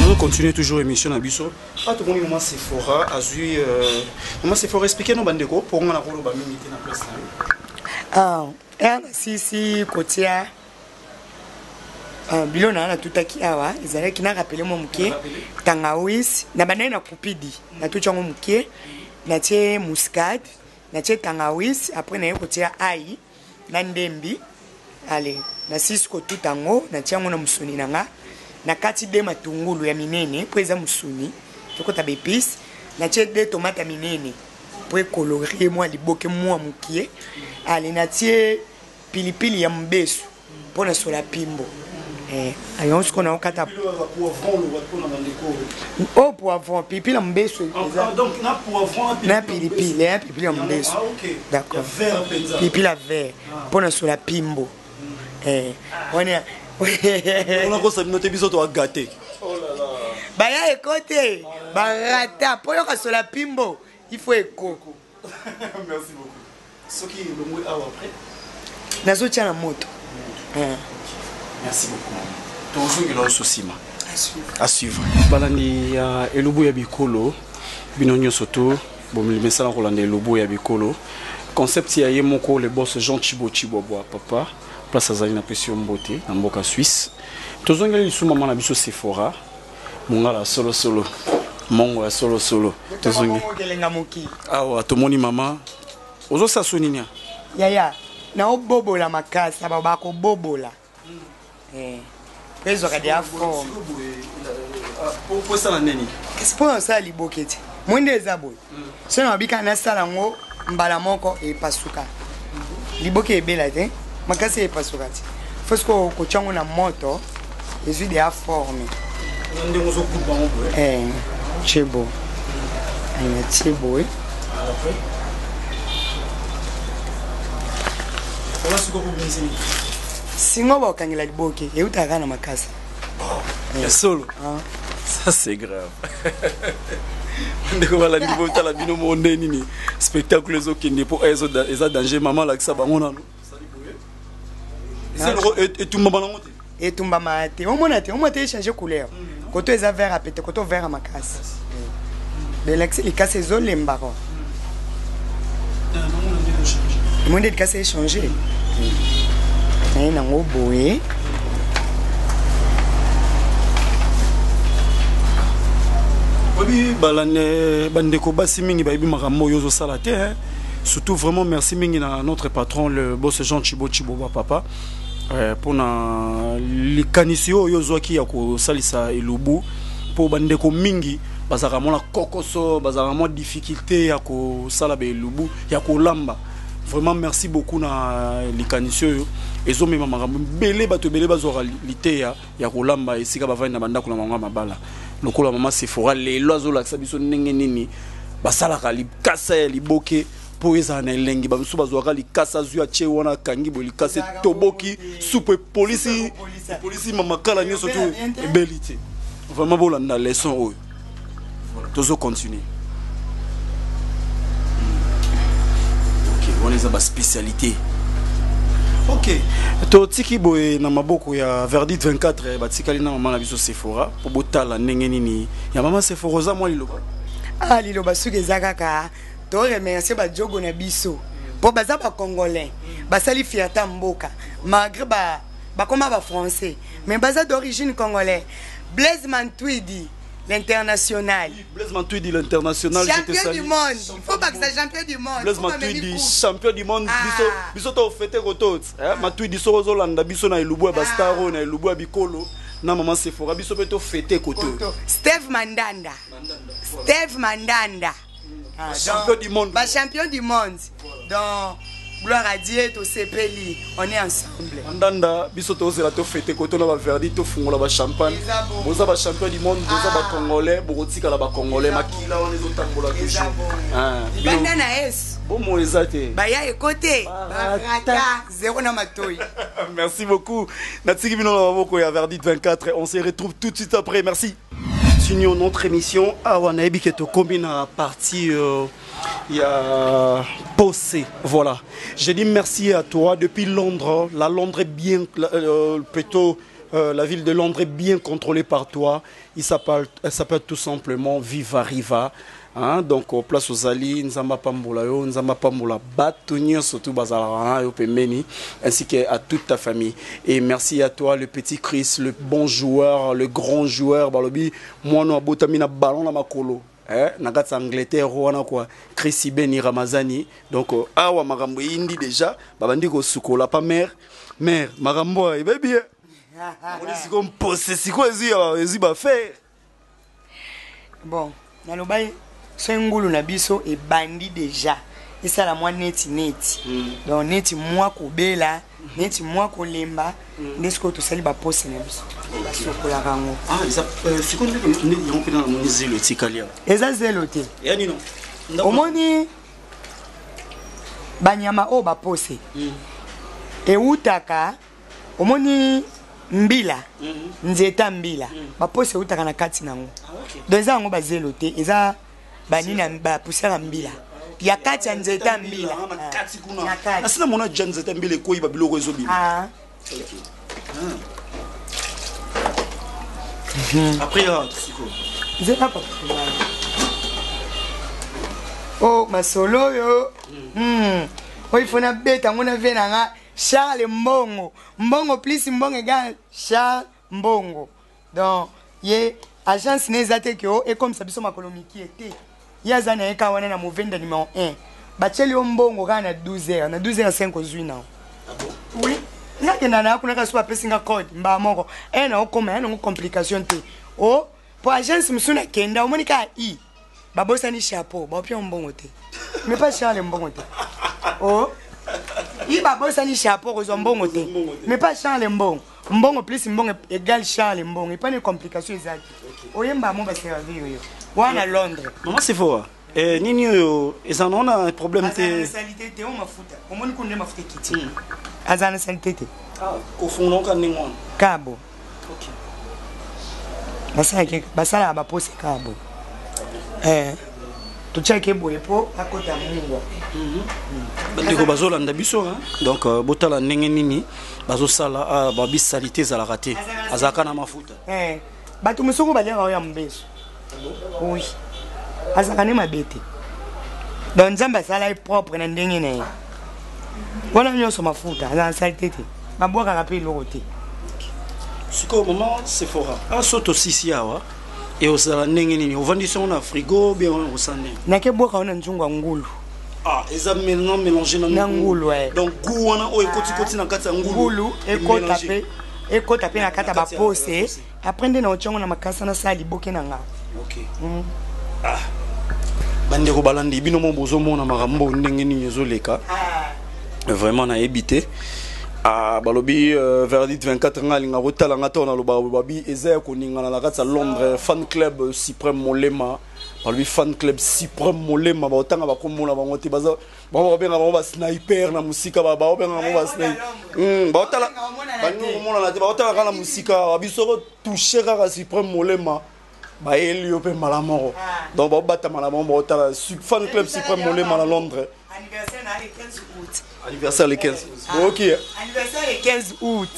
Nous continuons toujours émission na biso. Ah tomoni maman Sephora azui euh, maman Sephora expliquer no bandeko pour nga na koloba mingi te na place na yo. Ah, ya na sisi kotia Ah, bilo na nga natutaki awa ezalaki na rapele mwa moke tangawisi na bandaki na kupidi natuti yango moke natie muscade natie tangawisi après naye kotia ai na ndembi ale nasisi kotuta yango natie yango na mosuni na nga nakati de matungulu ya minene mpo eza mosuni tokota baepice natie de tomate ya minene mpo ekolorie mwa liboke mwa mokie ale natie pilipili ya mobesu mpo na sola pimbo eh, yango sikoyo naokata oyo oh, poivron pilipili ya mobesu na pilipili ya pilipili ya mobesu ah, d'accord pilipili ya vert mpo na sola pimbo eh, wana onakosa bino te biso toagate baya eko te barata mpo yoka sola pimbo il faut eko merci beaucoup soki elongwe awa après nazotia na moto eh. merci beaucoup tozongela oso nsima à suivre balandi ya elubu ya bikolo bino nyonso to bomesana kolanda elubu ya bikolo concept ya ye moko le boss jean chibo chibobwa papa place azali napesi yo mbote na mboka suisse tozongeli lisusu mama na biso sephora mongala ya solosolo mongo ya solosolo tozongi awa tomoni mama ozosala so nini yaya naobobola makasi aba bakobobola eh, po ezwaka deya forme osala nini kasi mpo nasala liboke te moi nde eza boye so na babika nasala yango mbala moko epasuka liboke ebela te makasi epasuka te fo sikoyo kotya yango na moto ezwi deya forme ndenge ozokuba yango boye eh, tie boye natie boye singo bakokangela liboke eutaka kaka na makasa ya solo ah. ça c'est grave ndeko balandi botala bino moko nde nini spectacle ezokende mpo eh, eza danger mama alakisa bango nano etumbama nango te etumbama te omona te omona te echange couleur mm. koto eza vert apete koto vert ya makasi mm. belakisi likasi ezolemba ko emoni nde likasi echange naye nango boye oyebi balane bandeko basi mingi bayebi makambo oyo ozosala te hein? surtout vraiment merci mingi na notre patron le boss jean chibo chiboba papa eh, mpona likanisi oyo ozwaki ya kosalisa elubu mpo bandeko mingi bazalaka mwa na kokoso bazalaka mwa difficulté ya kosala baelubu ya kolamba vraiment merci beaucoup na likanisi oyo ezomema makambo ebele bato ebele bazwaka liteya ya kolamba esika bavandi na bandako na bango ya mabala lokola mama sephora lelo azolakisa biso ndenge nini basalaka likasa ya liboke mpo ezala na elengi bamosusu bazwaka likasa azwi atie wana akangi boye likasa etoboki supu epolisi epolisi mamakala nyonso to ebeli te vraiment bolanda leçon oyo tozo continuer ok wana eza baspécialité ok totiki boye na maboko ya verdict 24 eh, batikali na mama na biso sephora mpo botala ndenge nini ya mama sephora oza mwa liloba ah liloba soki eza kaka to remercier bajogo na biso mpo baza bacongolais basali fierté ya mboka malgré ba bakoma bafrançais mais baza d'origine congolais blaise mantuidi l'international. Blaise Matuidi, l'international. Champion du monde. Il faut pas que ça champion du monde. Blaise Matuidi, champion du monde. Ah. Biso, biso to fete kotot. Eh, Matuidi soko zolanda biso na elubu ya bastaro na elubu ya bikolo na maman Sephora biso pe to fete koto. Steve Mandanda. Mandanda. Steve Mandanda. Ah, champion du monde. Ba champion du monde. Donc gloire à Dieu tosepeli on est ensemble mandanda biso tozela tofete koto na baverdi tofungola bachampagne boza bachampion du monde boza ah. bacongolais bokotikala bacongolais makila wana ezotambola toujours ah, libanda na yesu bomoi eza te baya ekote barata zero na matoi merci beaucoup natiki bino na maboko ya verdi 24 on se retrouve tout de suite après merci Continuons notre émission awa nayebi ke tokomi na partie euh, ya posé voilà je dis merci à toi depuis Londres la Londres est bien euh, plutôt euh, la ville de Londres est bien contrôlée par toi il s'appelle elle s'appelle tout simplement Viva Riva Hein, donc euh, place ozali nzambe apambola yo nzambe apambola bato nyonso tu bazalaka na yo pembeni ainsi que à toute ta famille et merci à toi le petit Chris le bon joueur le grand joueur balobi mwana abotami na ballon na makolo eh, na kati ya Angleterre wana quoi Chris Ibeni Ramazani donc euh, awa makambo eyindi déjà babandi kosukola pa mère mère makambo ebebi eh. Omoni sikoyo mpose sikoyo ezwi ezwi bafere bon nalobaki soki ngulu na biso ebandi deja esala mwa neti neti mm. donc neti mwa kobela neti mwa kolemba mm. nde sikoyo tosali bapose na biso basokolaka yango ah, euh, sikoyo yango mpena namoni zelo etikali awa eza zelo te omoni banyama oyo bapose mm. ewutaka omoni mbila mhm. nzeta mbila mhm. baposi eutaka na kati nango ah, donc eza yango bazelo te eza banini bapoussière ya mbila ya kati ya nzete ya mbila ah. asi namona ja nzete ya mbila ekwei babiloko ezobima ah. Mhm. Après, sikoyo nzela papa o oh, masolo oyo hmm. oyo ifo nabeta yango na vie na nga Charles mbongo mbongo plus mbongo egal Charles mbongo donc ye agence ne eza te ke o ekomisa biso makolo mikie te ye aza na ye kaka wana na movenda numero 1 batieli yo mbongo kaka na 12 heures na 12 heures 5 ozwi nao ah oui nakenda na kuna kaka so bapesi nga code mbaa moko e na okoma ya nango complication te o oh, po agence mosusu nakenda omoni kaka i babosani chapeau baopia mbongo te mais pas charles mbongo te o oh. i babosani chapeau kozwa mbongo te mais pas charles mbongo mbongo plus mbongo égal charles mbongo epani complication eza te oyemba mo baservir yo wana londres mama sefoa eh, nini oyo eza nango na problème te salite te o mafuta omoni kuna nde mafuta ekiti hmm. aza na salite te ah, kofungola oka ndenge wana kabo basalaka bapose kaka boye eh, totiaki boye mpo akota mungwa mhm. bandeko bazolanda biso donc euh, botala ndenge nini bazosala ah, babisalite ezalaka te azalaka na mafuta eh, bato mosuku baliaka oyo ya mobesu oui azalaka nde mabe te donc nzambe asala ye propre na ndenge na ye wana nyonso mafuta aza na salite te babwakaka mpe eloko te sikoyo mama sephora aso tosisi awa e ozala ndenge nini ovandisi yango na frigo bien osala ndenge nake bwaka yango na nzungu ya ngulu ah eza maintenant mélange na ngulu eh. donc goût wana oyo ekotikoti na kati ya ngulu ekota mpe ekota mpe na kati ya bapose après nde naotya yango na makasa nasala liboke na nga okay. mm. ah. bandeko balandi bino mo bozomona makambo ndenge nini ezoleka ah. vraiment nayebi te ah, balobi euh, verdict 24 nga alinga kotala nga to naloba babi eza ya koningana na kati ya londres fan club suprême molema balobi fan club suprême molema baotanga bakombo na bango te baza bango bakobenga bango basniper na mosika bakobenga bango basniper hmm, baotala balingi komonana te baotala kaka na mosika babiso kotouche kaka suprême molema bayeli yo mpe mbala moko ah. donc baobatama na bango baotala fan club suprême molema na londres anniversaire le 15 août oki anniversaire le 15 août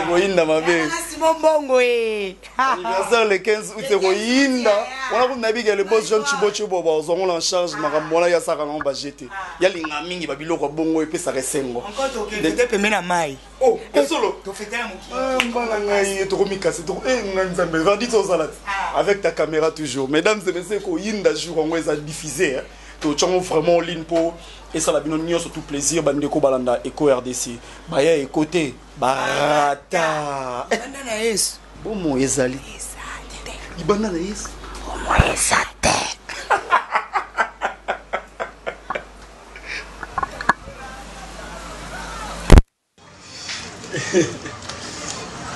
ekoyinda mabe mbongo e anniversaire le 15 août ekoyinda wana kutu nayebi ke le boss john chibochibo bazwango na charge makambo wana yasaka nango bajete yalinga mingi babiloko ya bongo epesaka esengo pembe na mai oh, esolo ah, mbala ngai tokomikasi eh, ngai nzambe vandi tozala te ah. avec ta caméra toujours mesdames et messieurs ekoyinda jour yango eza diffusé totyango vraiment en ligne mpo esala bino nyonso tout plaisir bandeko balanda eco rdc baya eko te barata libanda na yesu bomoi ezali libanda na yesu bomoi eza te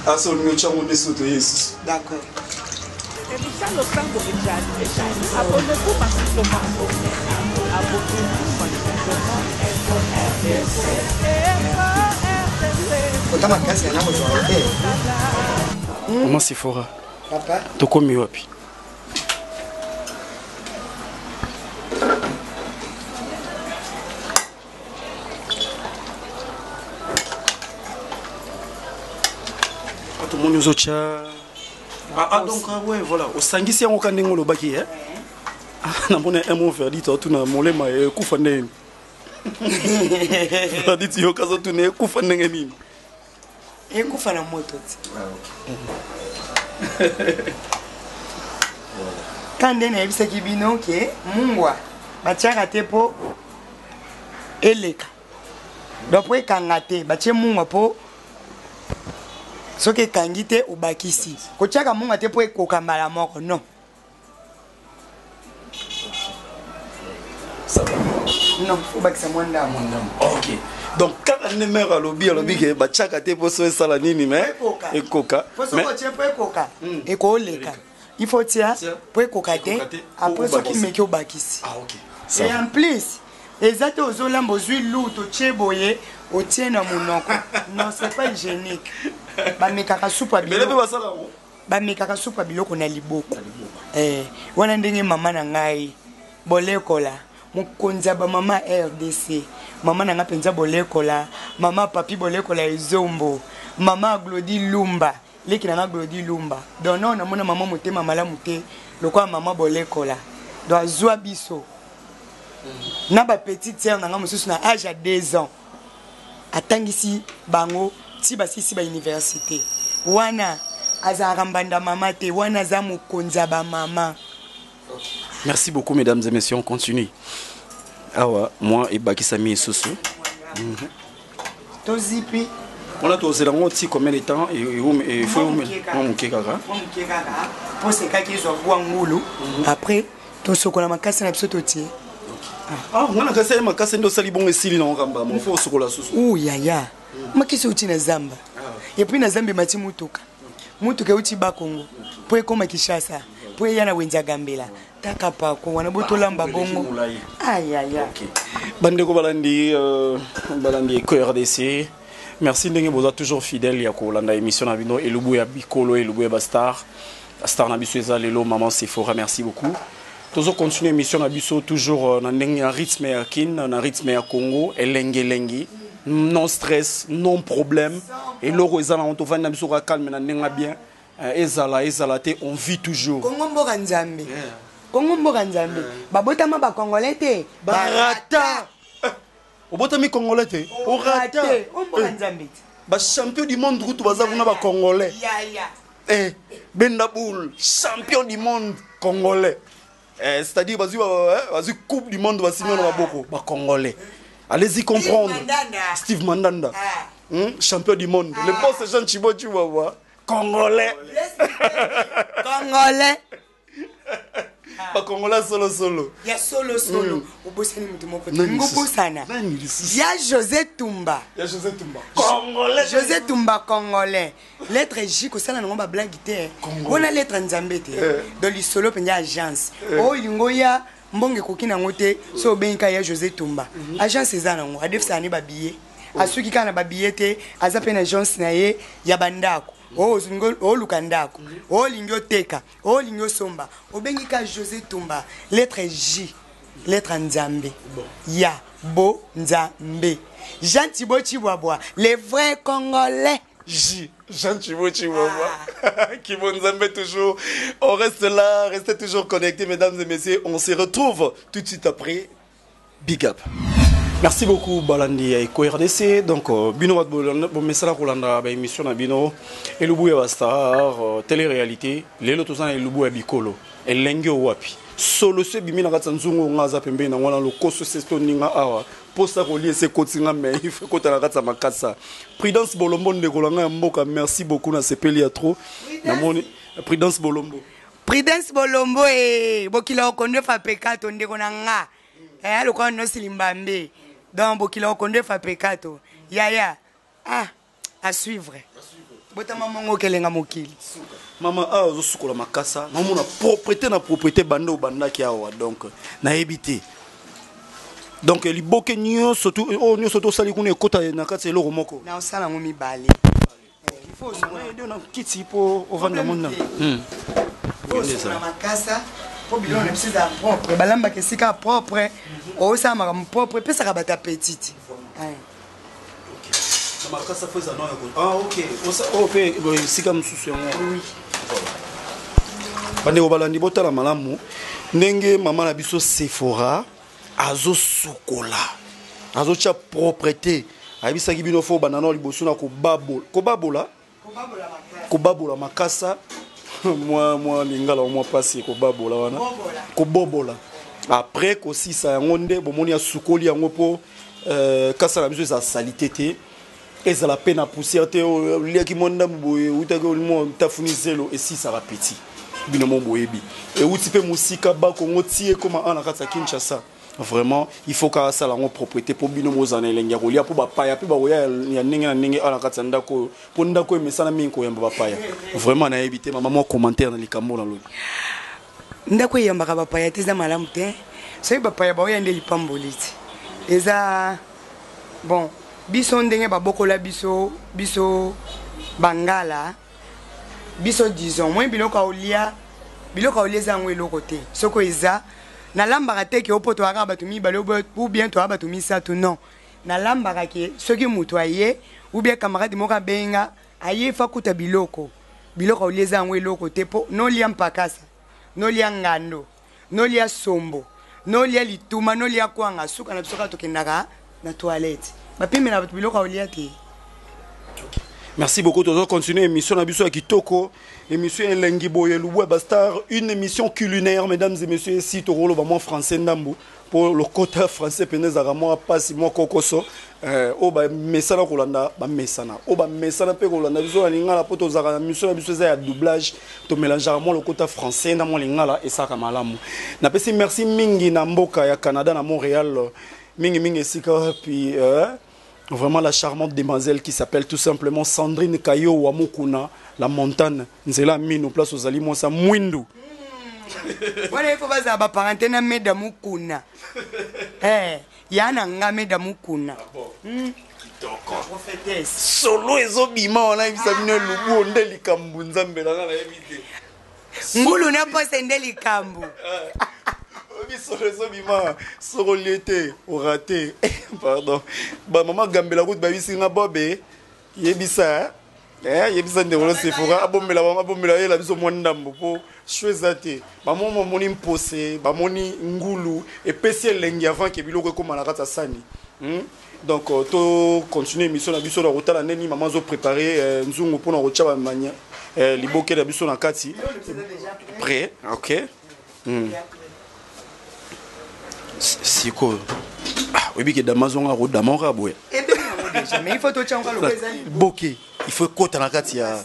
aso olingi otyango nde soto ye lisusu d'accord Abonnez-vous massivement. Abonnez-vous massivement. Kota makasi yana kozwa te. Maman Sephora. Papa. Tokomi wapi? tomoni ozotya ah, ah, donc ah, ouais, voilà osangisi yango ka ndenge olobaki eh? ah. Namoni un mot verdict otuna molema ekufa ndenge nini. Verdict yoka azotuna ekufa ndenge nini. Ekufa na moto ti. Ka nde nayebisaki bino ke mungwa batiaka te mpo eleka, donc mpo ekanga te, batie mungwa mpo soki ekangi te obakisi. Kotiaka mungwa te mpo ekoka mbala moko, non. Non, obakisa mwa ndambo. Ok, donc kaka nde mare alobi, alobi ke batiaka te mpo so esala nini, mais ekoka. Po soki otie mpo ekoka, ekooleka. Il faut tia mpo ekoka te, après soki omeki obakisi. Ah, ok. Et en plus eza te ozolamba, ozwi lutu, otie boye, otie na monoko, non, c'est pas hygiénique. Bamekaka supu ya ebele mpe basala yango. Bamekaka supu ya biloko na liboko. Eh, wana ndenge mama na ngai bolekola, mokonzi ya bamama RDC, mama na ngai mpenza bolekola, mama papi bolekola ezombo, mama Glodi Lumba, leki na ngai Glodi Lumba. Donc non, namona mama motema malamu te lokola mama bolekola. Donc azwa biso na bapetite sœur na ngai mosusu na age ya 2 ans, atangisi bango ti basisi bauniversité. Wana azalaka mbanda mama te, wana aza mokonzi ya bamama. Merci beaucoup, mesdames et messieurs, on continue. Awa moi ebakisami lisusu. Tozipi. Wana tozela yango ti combien de temps? Faut mwa moke kaka. Mwa moke kaka mpo sekaki ezwa bwa ngulu, après tosokola makasi na biso, totie. Ah, nga na kasi ye makasi nde osali bongo, esili nango kamba mo fo osokola susu. U yaya, makisi euti na zamba, et puis na zamba emati mutuka, mutuka euti Bakongo mpo ekóma Kinshasa, mpo eya na wenze ya Gambela, taka pako wana botolamba bongo, ayaya. Bandeko balandi, balandi Eco RDC, merci ndenge boza toujours fidèle ya kolanda émission na bino Elubu ya Bikolo, Elubu ya Bastar. Star na biso eza lelo maman Sephora, merci beaucoup. Tozo continuer émission na biso toujours na ndenge ya rythme ya Kin, na rythme ya Congo, elenge elengi, non stress, non problème. Eloko eza na tovandi na biso ka calme na ndenge bien. Ezala ezala te, on vit toujours. Kongo mboka Nzambe, Kongo mboka Nzambe. Babotama bacongolais te. Barata, obotami congolais te, orata. O mboka Nzambe te. Bachampion du monde kutu baza kuna, bacongolais. Yaya. Eh, Benda Boule, champion du monde congolais. Eh, c'est-à-dire bazui bazui coupe du monde, basimi na maboko, ba congolais. Allez-y comprendre. Mandanda. Steve Mandanda. Ah. Champion du monde. Le boss Jean Chibo Chihuahua, congolais. Congolais. Ba congolais solo solo. Ya solo solo. Obosani moto moko te. Nani lisusu? Ngobosana. Nani lisusu? Ya José Tumba. Ya José Tumba. Congolais. José Tumba congolais. Lettre J, kosala nango bablague te. Wana lettre Nzambe te. Donc lisolo mpenza agence oyo olingi oya, mbongo ekoki nango te, so obengi kaka ya José Tumba, agence eza nango, adefisaka ne babillet, asuki kaka na babillet te, aza mpe na agence na ye ya bandako. Oyo olingi oluka ndako, oyo olingi oteka, oyo olingi osomba, obengi kaka José Tumba, lettre J, lettre Nzambe ya bo Nzambe, Jean Thibaut Chibwabwa, le vrai congolais. J. Jean Chibo Chihuahua. Kibo Nzambe toujours. On reste là, restez toujours connectés, mesdames et messieurs. On se retrouve tout de suite après. Big up. Merci beaucoup Balandi ya Eco RDC. Donc bino bat bomesala kolanda ba émission na bino Elubu ya Star télé-réalité. Lelo tozana Elubu ya Bikolo. Elengi wapi? Solution ebimi na kati ya nzungu nga aza pembeni na ngwana lokoso sesto ninga awa posa kolia ese ekoti nga, mais il faut ekota na kati ya makasa. Prudence Bolombo, ndeko na ngai ya mboka, merci beaucoup, nasepeli ya trop. Namoni Prudence Bolombo. Prudence Bolombo e bokila okondo efa pekato, ndeko na nga eh, lokola nosili mbambe. Donc bokila okondo efa pekato, yaya, ah, à suivre, botama mongo okelenga mokili. Mama, awa ozosukola makasa, naomona propreté na propreté banda obandaki awa. Donc nayebi te, donc liboke nyonso oyo nyonso tosali kuna ekota na kati ya eloko moko. Na osala yango mibale. Il faut osokola. Nayebi na kiti mpo ovanda mona. Faut osokola makasa mpo biloko na biso ezala propre, balambaka esika propre, osala makambo propre, epesaka bato appétit. Na makasa fo eza nao ya ah ok, oyo mpe boye esika mosusu yango. Oui. Bandeko balandi, botala malamu. Ndenge mama na biso Sephora azosukola, azotia propreté, ayebisaki bino fo banda nao liboso na kobabola, kobabola, kobabola makasa. Mwa mwa lingala mwa pasi, kobabola wana, kobobola. Après kosisa yango nde bomoni asukoli yango mpo kasa na biso eza salite te, ezala mpe na poussière te. Oliaki mwa ndambo boye, eutaki mwa tafuni zelo, esisaka peti. Bino mo boyebi, euti mpe mosika, Bakongo ti ekóma a na kati ya Kinshasa. Vraiment, il faut kaka asala yango propreté mpo bino bozala na elengi ya kolia, mpo bapaya mpe bakoya ya ndenge na ndenge a na kati ya ndako oyo, mpo ndako oyo emesana mingi koyamba bapaya. Vraiment, nayebi te, mama, mwa commentaire na likambo nalobi. Ndako eyambaka bapaya te, eza malamu te. Soki bapaya baoya nde lipamboli ti eza bon. Biso ndenge babokola biso, biso bangala, biso disons moi, biloko aolia, biloko aolia eza yango eloko te. Soki eza nalambaka te ke opo toyaka bato mibale ou bien toya bato misato, non. Nalambaka ke soki moto aye ou bien camarade moko abenga aye, fa kuta biloko. Biloko aolia eza yango eloko te, mpo nolia mpakasa, nolia ngando, nolia sombo, nolia lituma, nolia kwanga, suka na biso kaka tokendaka na toilette, bapimela bato biloko aolia te. Merci beaucoup. Tozo continuer émission na biso ya kitoko. Émission elengi boye, Lubwa Bastar, une émission culinaire, mesdames et messieurs. Si tokoloba mwa français ndambu pour le côté français pene ezalaka mwa pasi, mwa kokoso. Oyo bamesana kolanda, bamesana. Oyo bamesana mpe kolanda biso na lingala, mpo tozalaka na mission na biso eza ya doublage, tomélangeaka mwa lokota français na mwa lingala, esalaka malamu. Napesi merci mingi na mboka ya Canada, na Montréal mingimingi, esika wapi vraiment la charmante demoiselle qui s'appelle tout simplement Sandrine Kayo Wamukuna, la montagne, Nzela Mino, place aux aliments, ça Mwindu. Wana ifo bazala baparente na Meda Mukuna. Ya na nga Meda Mukuna. Prophétesse. Solo ezobima wana, yebisa bino, elubu nde likambo, Nzambe na nga, nayebi te. Ngulu na pose nde likambo. Oyebi solo ezobima, soko olie te, orate. Pardon, bamama gambela kutu bayebisi nga bobe, yebisa yebisa ndeko no Sephora abombela bango, abombela, yela biso mwa ndambo, mpo sho eza te. Bamoni, bamoni mpose, bamoni ngulu epesi elengi avant ke biloko ekóma na kati ya sani. Donc to continue émission na biso na kotala ndeni mama azoprépare nzungu mpona kotia bamanya liboke na biso na kati prêt. Ok. Sikoyo oyebi ke dama azonga kodama kaka boye. Ebeli yango déjà, mais il faut totia yango lokola eza liboke, il faut ekota na kati ya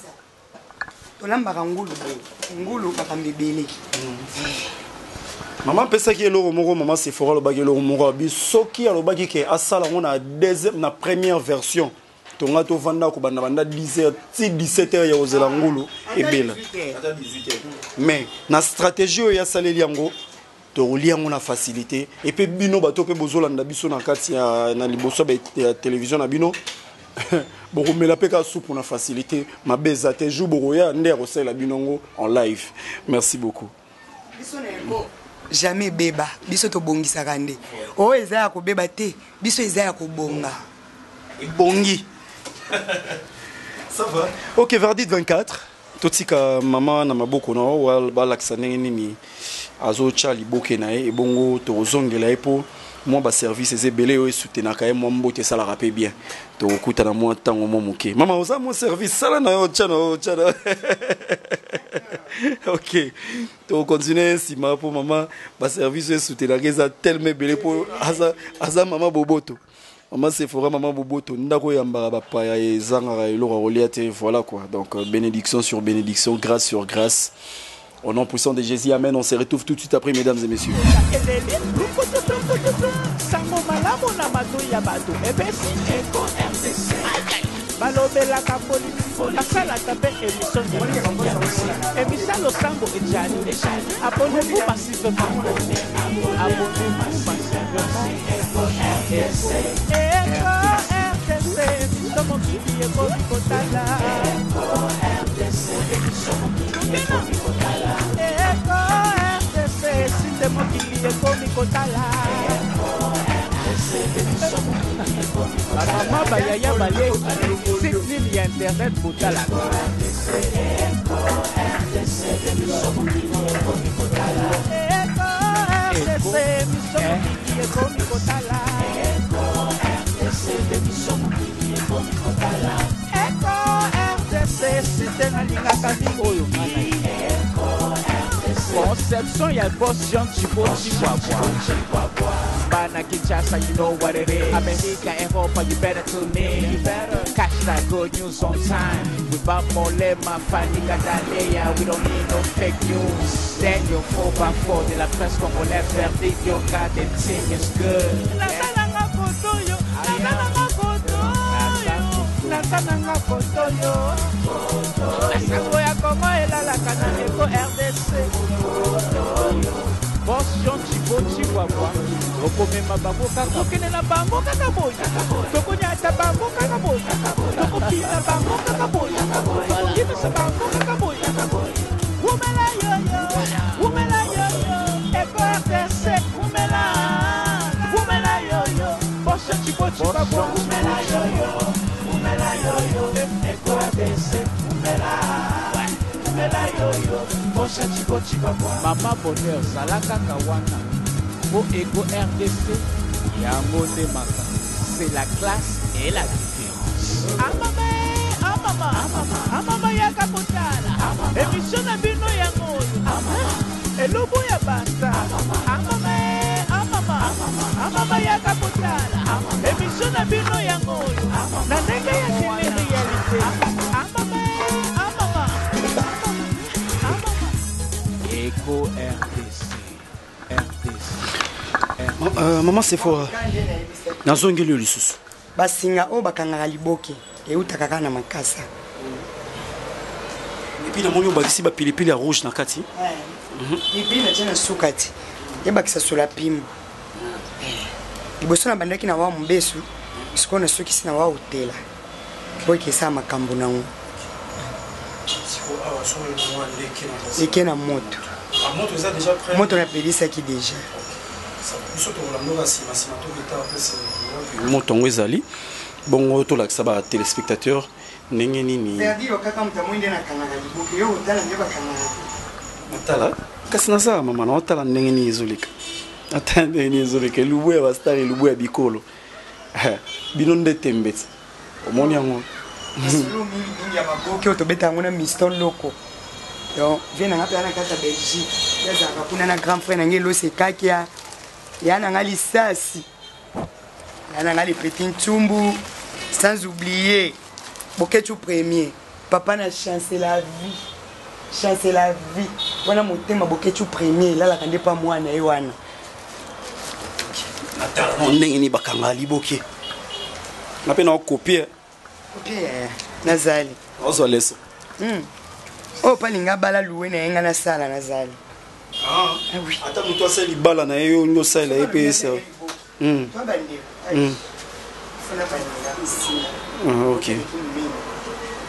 Tolambaka ngulu boye, ngulu makambo ebele. Mama apesaki eloko moko, mama Sephora alobaki eloko moko, abi soki alobaki ke asala yango na deuxième, na première version, tonga tovanda kobanda banda 10 heures ti 17 heures ya kozela ngulu ebela. Mais na stratégie oyo asaleli yango, tokolia yango na facilité. Epe bino bato mpe bozolanda biso na kati ya na liboso ya télévision na bino, bokomela mpe kaka supu na facilité, mabe eza te. Jour bokoya nde ya kosalela bino yango en live. Merci beaucoup. Biso na yango jamais ebeba. Biso tobongisaka nde oyo eza ya kobeba te, biso eza ya kobonga. Ebongi, ça va. Ok, verdict 24, totika mama na maboko na yo, balakisa ndenge nini azotya liboke na ye, ebongo tokozongela ye mpo mwa baservice eza ebele oyo esoutenaka ye. Mwa mbote esalaka mpe bien. Tokokutana mwa ntango mwa moke. Mama, oza mwa service, sala na yo, tya na yo, tya na. Ok, tokocontinue nsima mpo mama baservice oyo esoutenaka eza tellement ebele, mpo aza mama boboto, mama Sephora, mama boboto. Ndako oyambaka bapaya ezangaka eloko ya kolia te. Voilà quoi. Donc bénédiction sur bénédiction, grâce sur grâce, au nom puissant de Jésus, amen. On se retrouve tout de suite après, mesdames et messieurs. Sango malamu na matoi ya bato epesi Eko RDC, balobelaka politiki, basalaka mpe émission ya émission losambo ejali. Abonnez-vous massivement, abonnez-vous massivement. Eko RDC, émission mokili ekomi kotala. Eko RDC, site mokili ekomi kotala. Bamama, bayaya, baleki, site nini ya internet botalaka? Eko. RDC biso mokili ekomi kotala. RDC biso mokili ekomi kotala. Eko RDC site nalingaka mingi oyo nga na Conception ya boss Jean Chibo Chihuahua. Bana Kinshasa, you know what it is. America, Europa, you better tune in. You better catch that good news on time. With Molema, Fanny Gadalea, we don't need no fake news. Daniel 4x4 de la presse congolaise, verdict, yo, God, the thing is good. Nasalanga koto yo, nasalanga koto yo, nasalanga koto yo. Sango ya Congo elalaka na Eko RDC. Boss Jean Chibo Chihuahua, tokomema bango kaka, tokende na bango kaka boye, tokonyata bango kaka boye, tokopina bango kaka boye, tokokimisa bango kaka boye. Wumela yoyo, wumela yoyo, Eko RDC, wumela, wumela yoyo, Boss Jean Chibo Chihuahua, wumela yoyo, wumela yoyo, Eko RDC, wumela. Wumela yoyo, Boss Jean Chibo Chihuahua. Mama Bonheur, zala kaka wana, po Eko RDC, yango nde makambo. C'est la classe et la différence. Amama, amama, amama yaka kotala. Émission na bino yango oyo. Elobo ya basta. Amama, amama, amama yaka kotala. Émission na bino yango oyo. Na ndenge ya télé-réalité. Amama, amama, amama. Eko RDC, RDC. Maman Sephora, nazongeli yo lisusu. Basinga oyo bakangaka liboke eutaka kaka na makasa. Et puis namoni obakisi bapilipili ya rouge na kati. Pilipili natie na suka ti ebakisa sola pimo. Liboso na bandaki na wa mobesu, sikoyo nasukisi na wa otela po eke esala makambo nango. Eke na moto. Moto eza déjà prêt. Moto napelisaki déjà. Biso tokolandoka nsima nsima, toketa moto yango ezali bongo, tolakisa batéléspectateur ndenge nini. C'est-à-dire kaka moto amoi nde nakangaka liboke, yo otala nde bakangaka. Natala kasi nasala mama na otala ndenge nini ezoleka, ata ndenge nini ezoleka. Elubu ya bastar, elubu ya bikolo, bino nde tembe ti omoni yango. Masolo mingimingi ya maboke oyo tobeta yango na Miston Loko. Donc vie nanga mpe na kati ya Belgique, ye azalaka kuna na grand frère nange Elosi Ekakia, ya nanga lisasi, ya nanga le petit Ntsumbu, sans oublier Boketu premier papa na Chance la vie, Chance la vie wana motema. Boketu premier elalaka nde pa mwana ye wana. Natala no ndenge nini bakanga liboke, nga mpe na okopie. Kopie nazali. Ozwa leso. Oyo mpa linga bala luwe na ye, nga nasala nazali. Ah ata moto asala libala na ye, yo nde osalela ye mpe esa. To bandeko fona balinga nsima. Ah, ok.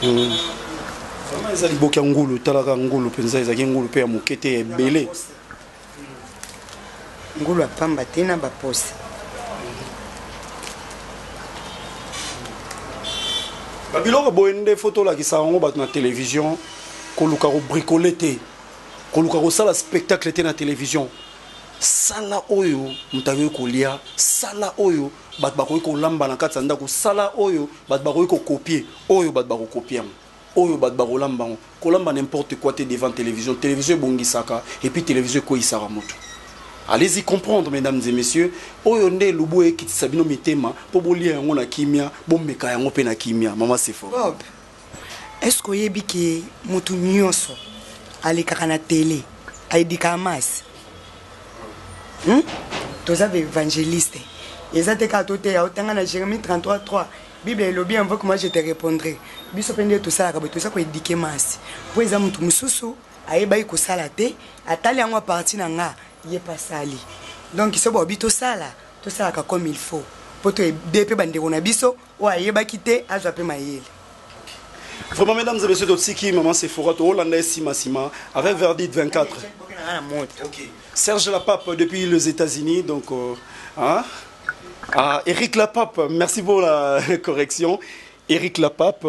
Vraiment eza liboke ya ngulu, talaka ngulu mpenza, ezalaki ngulu mpe ya moke te, ya ebele. Ngulu apamba te na bapose. Babiloko boye nde fo tolakisa yango bato na télévision. Koluka kobricole te, koluka kosala spectacle te na télévision. Sala oyo moto akoki kolia, sala oyo bato bakoki kolamba na kati ya ndako, sala oyo bato bakoki kokopie, oyo bato bakokopie yango, oyo bato bakolamba yango. Kolamba n'importe quoi te devant télévision. Télévision ebongisaka et puis télévision ekweyisaka moto. Allez-y comprendre, mesdames et messieurs. Oyo nde elubu ekitisa bino mitema mpo bolia yango na kimia, bomeka yango mpe na kimia. Mama Sefo. Bob, est ce que oyebi ke motu nyonso alekaka na tele ayedikaka masi? Toza baévangéliste, eza te kaka toteya. Otanga na Jérémie 33 3, Bible elobi: "Invoque moi, je te répondrai." Biso mpe nde tosalaka boye, toza koéduquer masi mpo eza motu mosusu ayebaki kosala te, atali yango à partir na nga, ye mpe asali. Donc so baobi tosala, tosalaka comme il faut mpo toyede mpe bandeko na biso oyo ayebaki te azwa mpe mayele. Vraiment, mesdames et messieurs, totiki Maman Sephora, tolanda nsima nsima avec Verdict 24. Na moto. Ok. Serge Lapape depuis les États-Unis, donc hein? Ah, Eric Lapape, merci pour la correction. Eric Lapape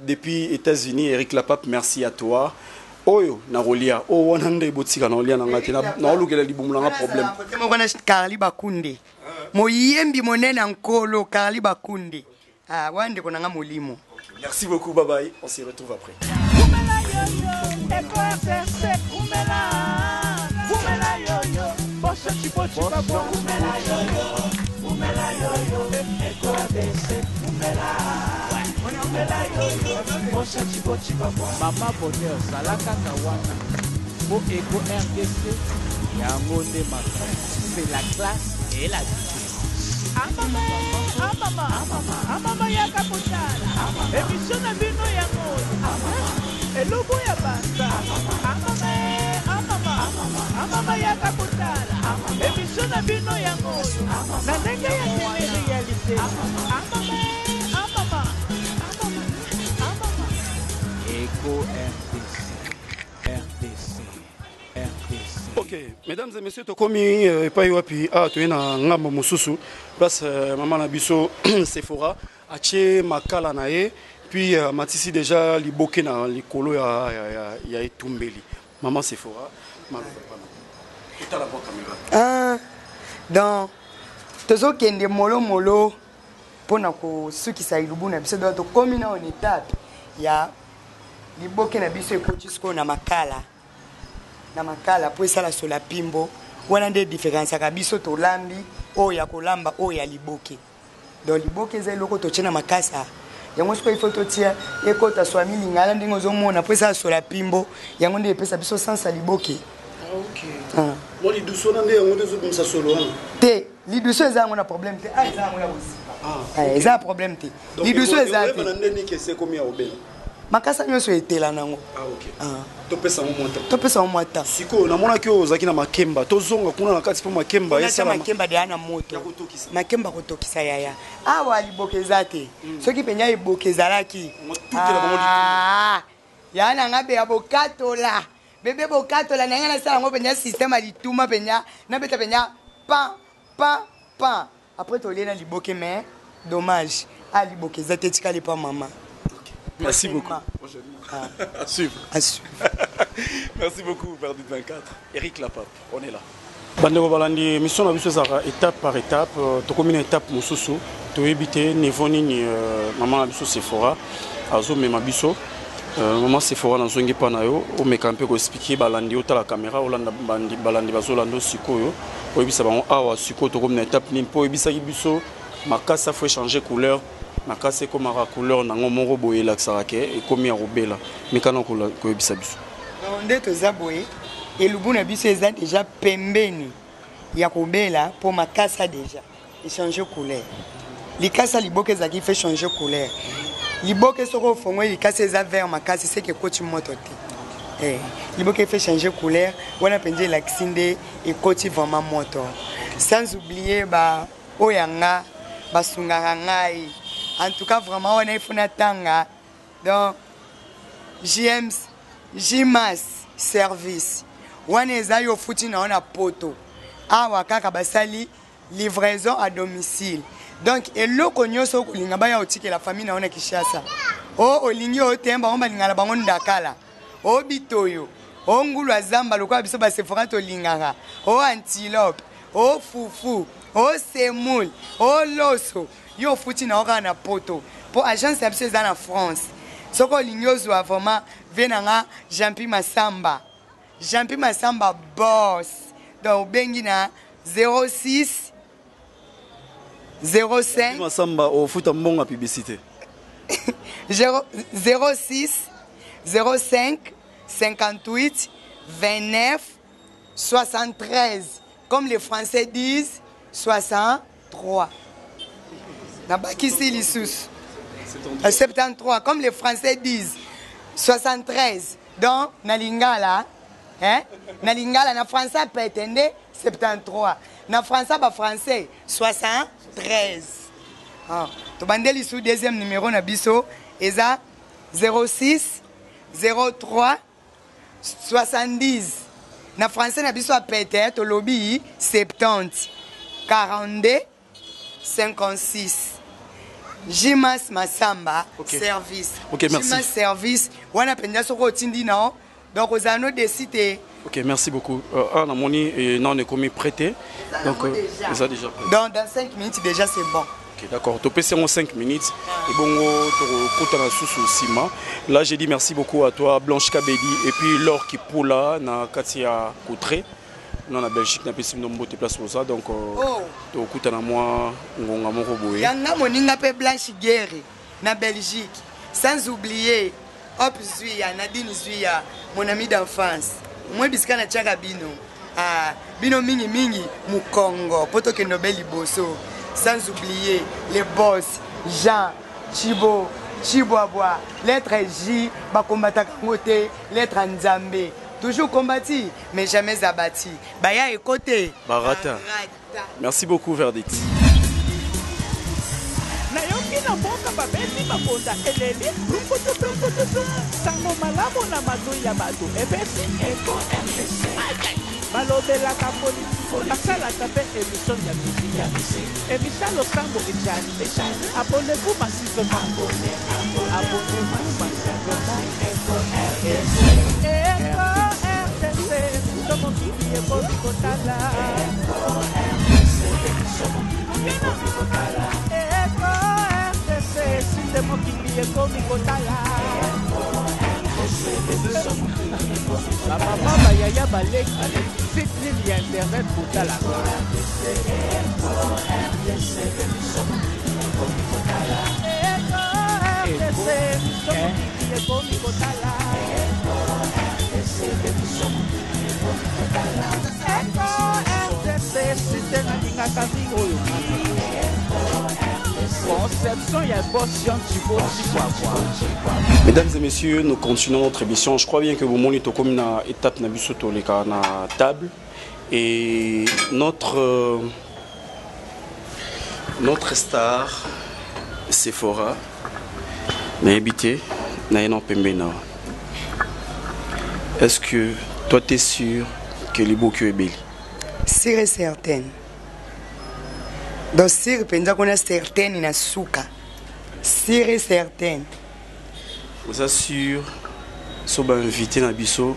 depuis États-Unis, Eric Lapape, merci à toi. Oyo nakolia oyo wana nde botika nakolia na ngai te, naolukela libumu na nga problème. Moko na Carly Bakunde, moyembi monene ya Nkolo. Carly Bakunde, ah, wana ndeko na nga molimo. Merci beaucoup, bye bye, on se retrouve après. Mama Bonheur zala kaka wana po Echo rdc yango nde makambo, c'est la classe et la différence. Amama amama amama yaka kotala emission na bino yango elobo ya banda. Amama amama amama yaka kotala emission na bino yango na ndenge ya tele réalité. Amama amama amama amama. Echo RDC, RDC, RDC. Ok, mesdames et messieurs, tokomi epai wapi? Ah, toye na ngambo mosusu, place mama na biso Sephora atie makala na ye, puis matisi déjà liboke na likolo ya etumbeli. Mama Sephora, maloba pana otala mwa caméra. Ah, donc tozokende molomolo mpona kosukisa elubu na biso. Donc tokomi na on étape ya liboke na biso ekoti sikoyo na makala, na makala mpo esala sola pimbo. Wana nde différenciaka biso tolambi oyo ya kolamba, oyo ya liboke. Donc liboke eza eloko totie na makasa yango. Sikoyo ifo totia ekota swami lingala ndenge ozomona mpo esala sola pimbo. Yango nde epesa biso sansa liboke. Ah. Mo lidusu wana nde yango nde ezobimisa solo wana? Te, lidusu eza yango na problème te. Ah, eza yango ya kozipa. Ah, eza ya problème te, lidusu eza te. Na nde nini ese ekomi ya kobela? Makasa nyonso etela nango. Ah, ok. Ah. Topesa yango mwa temps. Topesa yango mwa temps. Sikoyo namonaki oyo ozalaki na makemba, tozonga kuna na kati mpo makemba esalama. Makemba deya na moto, makemba kotokisa yaya. Awa liboke eza te. Soki mpenza eboke ezalaki, ya na nga beya bokatola bebe bokatola na ngai, nasala yango mpenza système ya lituma mpenza, nabeta mpenza pan pan pan, après tolie na liboke. Mais dommage, a liboke eza te, etikali pa mama. Merci beaucoup. Ah. À suivre. À suivre. Merci beaucoup, Verdi 24. Eric Lapape, on est là. Bandeko balandi, émission na biso ezalaka étape par étape. Tokomi na étape mosusu, toyebi te niveau nini mama na biso Sephora azomema biso. Mama Sephora, nazongi mpa na yo, omeka mpe koexpliquer balandi. Otala caméra, olanda balandi bazolanda sikoyo, oyebisa bango awa sikoyo tokomi na étape nini, mpo oyebisaki biso makasi faut changer couleur, makasi ekomaka couleur nango moko boye, elakisaka ke ekomi ya kobela. Mikana koyebisa biso. Nde toza boye, elubu na biso eza déjà pembeni ya kobela mpo makasa déjà echanger couleur. Likasa liboke ezalaki fait changer couleur. Liboke soki ofongoli, likasa eza vert makasi, seke ekoti moto te. Liboke fait changer couleur wana mpenza elakisi nde ekoti vraiment moto. Sans oublier ba oyo ya nga basungaka ngai, en tout cas vraiment wana ifo natanga. Donc JMS, JMAS service wana eza yo futi na yo na poto awa, kaka basali livraison à domicile. Donc eloko nyonso okolinga baya otikela famille na yo na Kinshasa, o olingi oyo te, bango balingana bango ndakala, o bitoyo, o ngulu ya zamba lokola biso baSephora tolingaka, o antilope, o fufu, o semoule, o loso, yo ofuti na yo kaka na poto, mpo agence na biso eza na France. Soki olingi ozwa vraiment vie na nga Jampi Masamba, Jampi Masamba boss, donc obengi na 06 05. Masamba ofuta mbongo ya publicité. 06 05 58 29 73, comme les Français disent 63, nabakisi lisusu 73, comme les Français disent 73. Donc na lingala, hein? Na lingala, na français pete nde 73, na français bafrançais 73. Ah. Tobandeli su deuxième numéro na biso eza 06 03 70, na français na biso apete tolobi 70 42 56. Jimas Masamba. Okay. Service. Okay, merci. Jimas service wana mpenza soki otindi na yo. Donc ozala no desi te. Ok, merci beaucoup. Ah, namoni et non ekomi prêté. Donc eza déjà prêt. Donc dans 5 minutes déjà, c'est bon. Ok, d'accord. Topesi yango 5 minutes ebongo tokokutana susu nsima. Là, j'ai dit merci beaucoup à toi, Blanche Kabedi, et puis Laure Kipula na kati ya Coutré na na Belgique. Napesi bino mbote place oza. Donc Oh. tokokutana mwa ngonga moko boye. Yanga moninga mpe Blanche Guerre na Belgique, sans oublier Hop Zuya, Nadine Zuya, mon ami d'enfance. Moi bisika natiaka bino, ah, bino mingimingi mokongo mpo tokende obe liboso. Sans oublier les boss Jean Chibo Chibwabwa, lettre J bakombataka yango te, lettre ya Nzambe, toujours combati mais jamais abati, baya ekote. Barata. Merci beaucoup, Verdict. Nayoki na mboka babeti makonda eleli runkututunkututu, sango malamu na matoi ya bato epesi Eko RDC. Balobelaka politiki, basalaka mpe émission ya musique, émission losambo ejali. Abonnez-vous massivement, abonnez-vous massivement. Eko RDC, biso mokili ekomi kotala. Eko RDC, sinde mokili ekomi kotala. Bamama, bayaya, baleki, site nini ya internet kotala? Eko RDC, biso mokili ekomi kotala. Eko RDC, site nalingaka mingi oyo, conception ya boss Jean Chibo Chikwakwa. Mesdames et messieurs, nous continuons notre émission. Je crois bien que vous comme na étape na biso toleka na table et notre star Sephora nayebi te na ye na pembeni na. Est-ce que toi, t'es sûr que liboki oyo ebeli? Sûre et certaine. Donc sûre mpenza kuna, certaine na suka, sûre et certaine. Oza sûr so bainvité na biso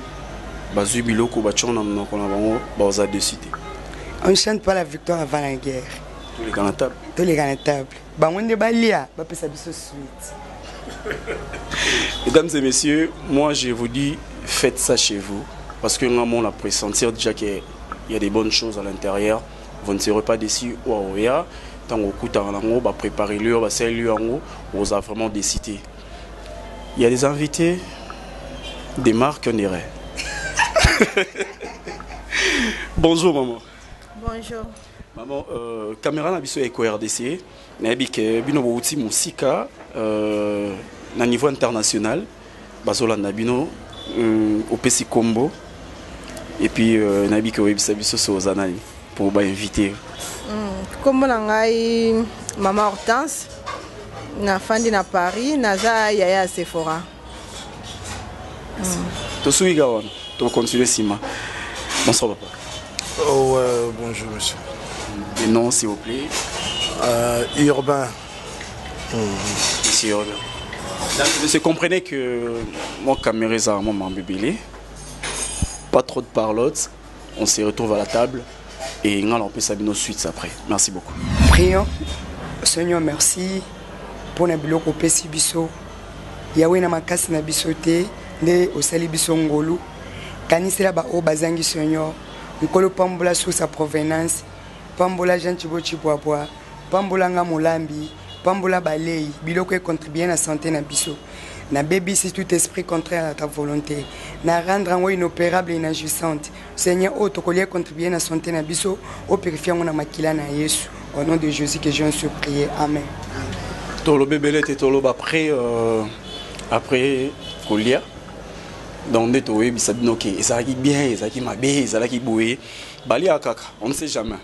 bazwi biloko bationgo na monoko na bango, baoza déçu te? On ne chante pas la victoire avant la guerre. Toleka na table. Toleka na table, bango nde balia, bapesa biso suite. Mesdames et messieurs, moi je vous dis, faites ça chez vous. Parce que moi, on a pressentir déjà qu'il y a des bonnes choses à l'intérieur. Vous ne serez pas déçus. Oya, tant que vous préparez le, vous avez vraiment décidé. Il y a des invités, des marques, on dirait. Bonjour maman. Bonjour. Maman, caméra na biso Eco RDC, nayebi ke bino bouti musika na niveau international, bazolanda bino, opesi kombo et puis nayebi ke oyebisa biso so oza nani pour ba inviter. Kombo na ngai Mama Hortense, nafandi na Paris, naza yaya ya Sephora. Tosuki kaka wana, tocontinue nsima. Bonsoir papa. Oh, ouais, bonjour monsieur. Le nom, s'il vous plaît? Urbain. Monsieur Urbain. Donc, monsieur, comprenez que moi, caméra, ça, moi, bébélé. Pas trop de parlotte. On se retrouve à la table et on peut s'abonner suite après. Merci beaucoup. Prions. Seigneur, merci pour na biloko opesi biso. Yawe, na makasi na biso te nde osali biso ngolu. Kanisela baoyo bazangi, Seigneur. Nkolo, pambola source ya provenance, pambola Jean Chibo Chibwabwa, pambola nga molambi, pambola balei, biloko econtribue na santé na biso. Nabebisi tout esprit contraire à ta volonté, na rendre yango inopérable et inagissante. Seigneur, oyo tokolia contribue na santé na biso, opurifie yango na makila na Yesu. Au nom de Jésus que je suis prié, amen. Toloba ebele te, toloba après kolia. Donc nde toyebisa bino ke ezalaki bien, ezalaki mabe, ezalaki boye. Balia kaka, on ne sait jamais.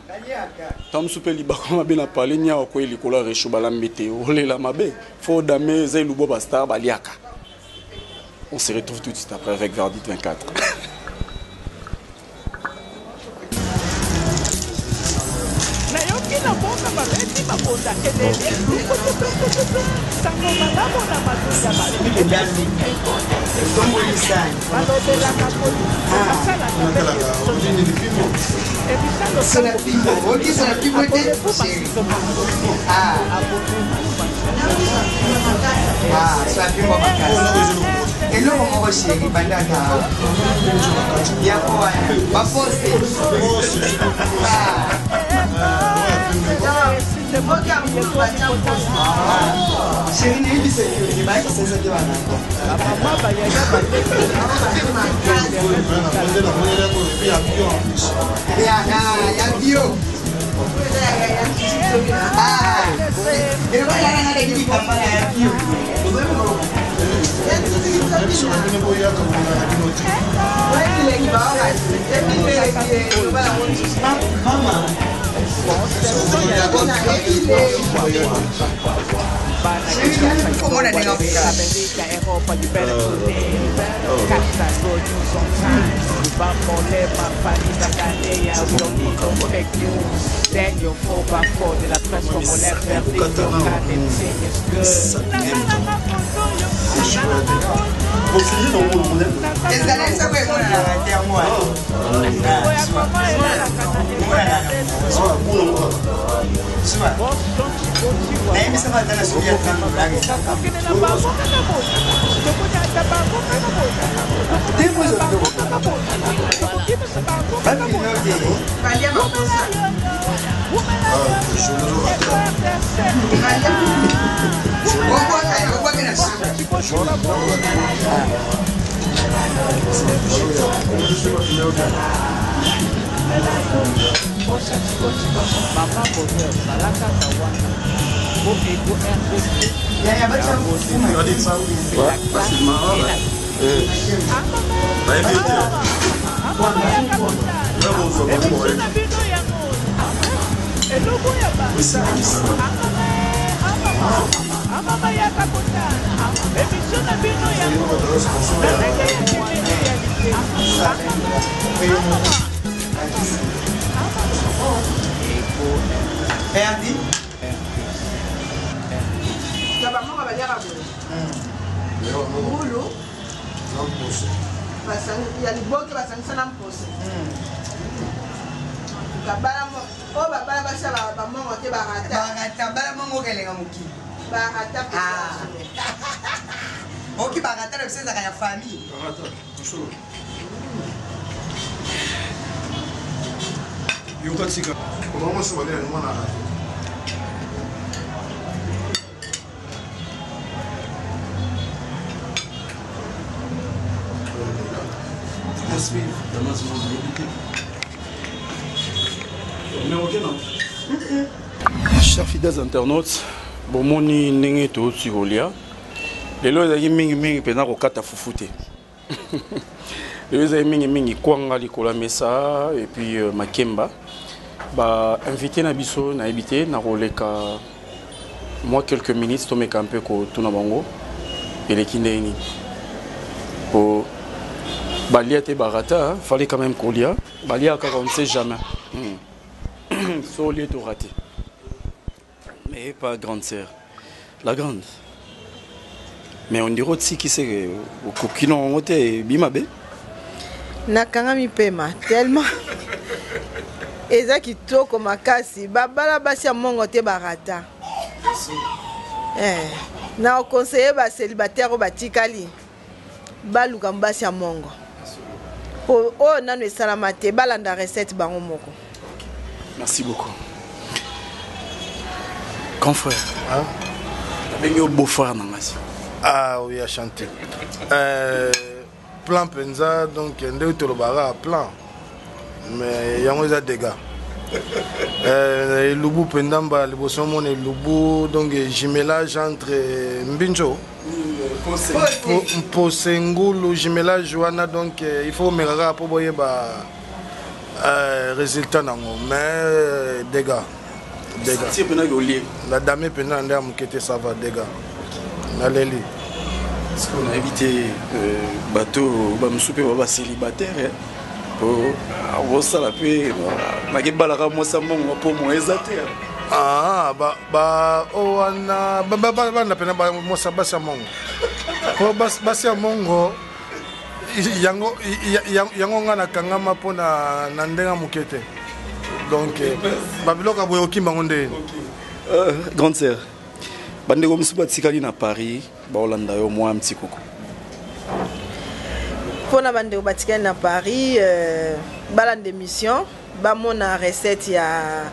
Ntango mosusu mpe libako mabe na pale niawa koye likolo ya réchaud, balambi te, olela mabe fo dame eza elubo. Bastar baliaka. On se retrouve tout de suite après avec Verdict 24. Nayoki na mboka babeti makonda eleli, sango malamu na matoi ya bato epesi Eko RDC. Tomboli sani. Sona pimbo. Oki sona pimbo te? Chéri. Ah. Ah, sona pimbo makasi. Eloko moko chéri bandaka. Yango wana. Baposte. Ah. Chéri nayebisa yo bayakisa te bana. Ya bio. Ya bio. Mama. Ezali soko emonanaka te yango wana. Nayebisaka ata na soki ya 30 dollars. Bapino te. Obwaka na suka. Perdi. Na bamoko baliaka boye ngulu ya liboke basangisa na mposo. Babala oyo babala basi ya bamongo te barata. Barata bala mongo okelenga mokili. Barata. Oki barata na biso ezalaka ya famille. Yoka tika. Chers fidèles internautes, bomoni ndenge touti kolia lelo, ezalaki mingimingi mpenza kokata fufu te. Lelo ezali mingimingi kwanga likolo ya mesa et puis makemba. Bainvité na biso, nayebi te, nakoleka mwa quelques minutes, tomeka mpe kotuna bango eleki ndenge nini, po balia te barata. Fallait quand même kolia, balia kaka, on ne sait jamais. So olie to raté, mais pas grande sœur, la grande. Mais on dirait otiki seke okoki na yango te, ebima be. Nakangami pema tellement eza kitoko makasi. Babala basi ya mongo te barata. Na oconseille bacélibataire oyo batikali baluka basi ya mongo, po oyo nano esalama te, balanda recette bango moko. Merci beaucoup, grand frère. Nabengi yo beau frère na ngasi. Ah oui, a chanté plan mpenza. Donc ndenge tolobaka plan, mais yango eza dégâts. Elubu mpenza, mbala liboso omona elubu, donc jumelage entre mbinjo mpose ngulu, jumelage wana. Donc il faut omeka kaka mpo boyeba résultat nango, mais dégâts, dégâts. La dame mpenza na nde ya moke te, ça va, dégâts, naleli. Nayebi te, bato bamosusu mpe ba bacélibataire po okosala mpe nakebalaka mwasi ya mbongo mpo mo eza te. Ah, ba ba o wana bana pena mwasi, basi ya mongo, po basi ya mongo. Yango yango nga nakangama mpo na na ndenge moke te. Donc eh, babiloko ya boye okimba yango ndenge. Euh, grande sœur, bandeko mosusu batikali na Paris baolanda yo mwa mti koko. Mpona bandeko batikali na Paris euh, balanda émission bamona recette ya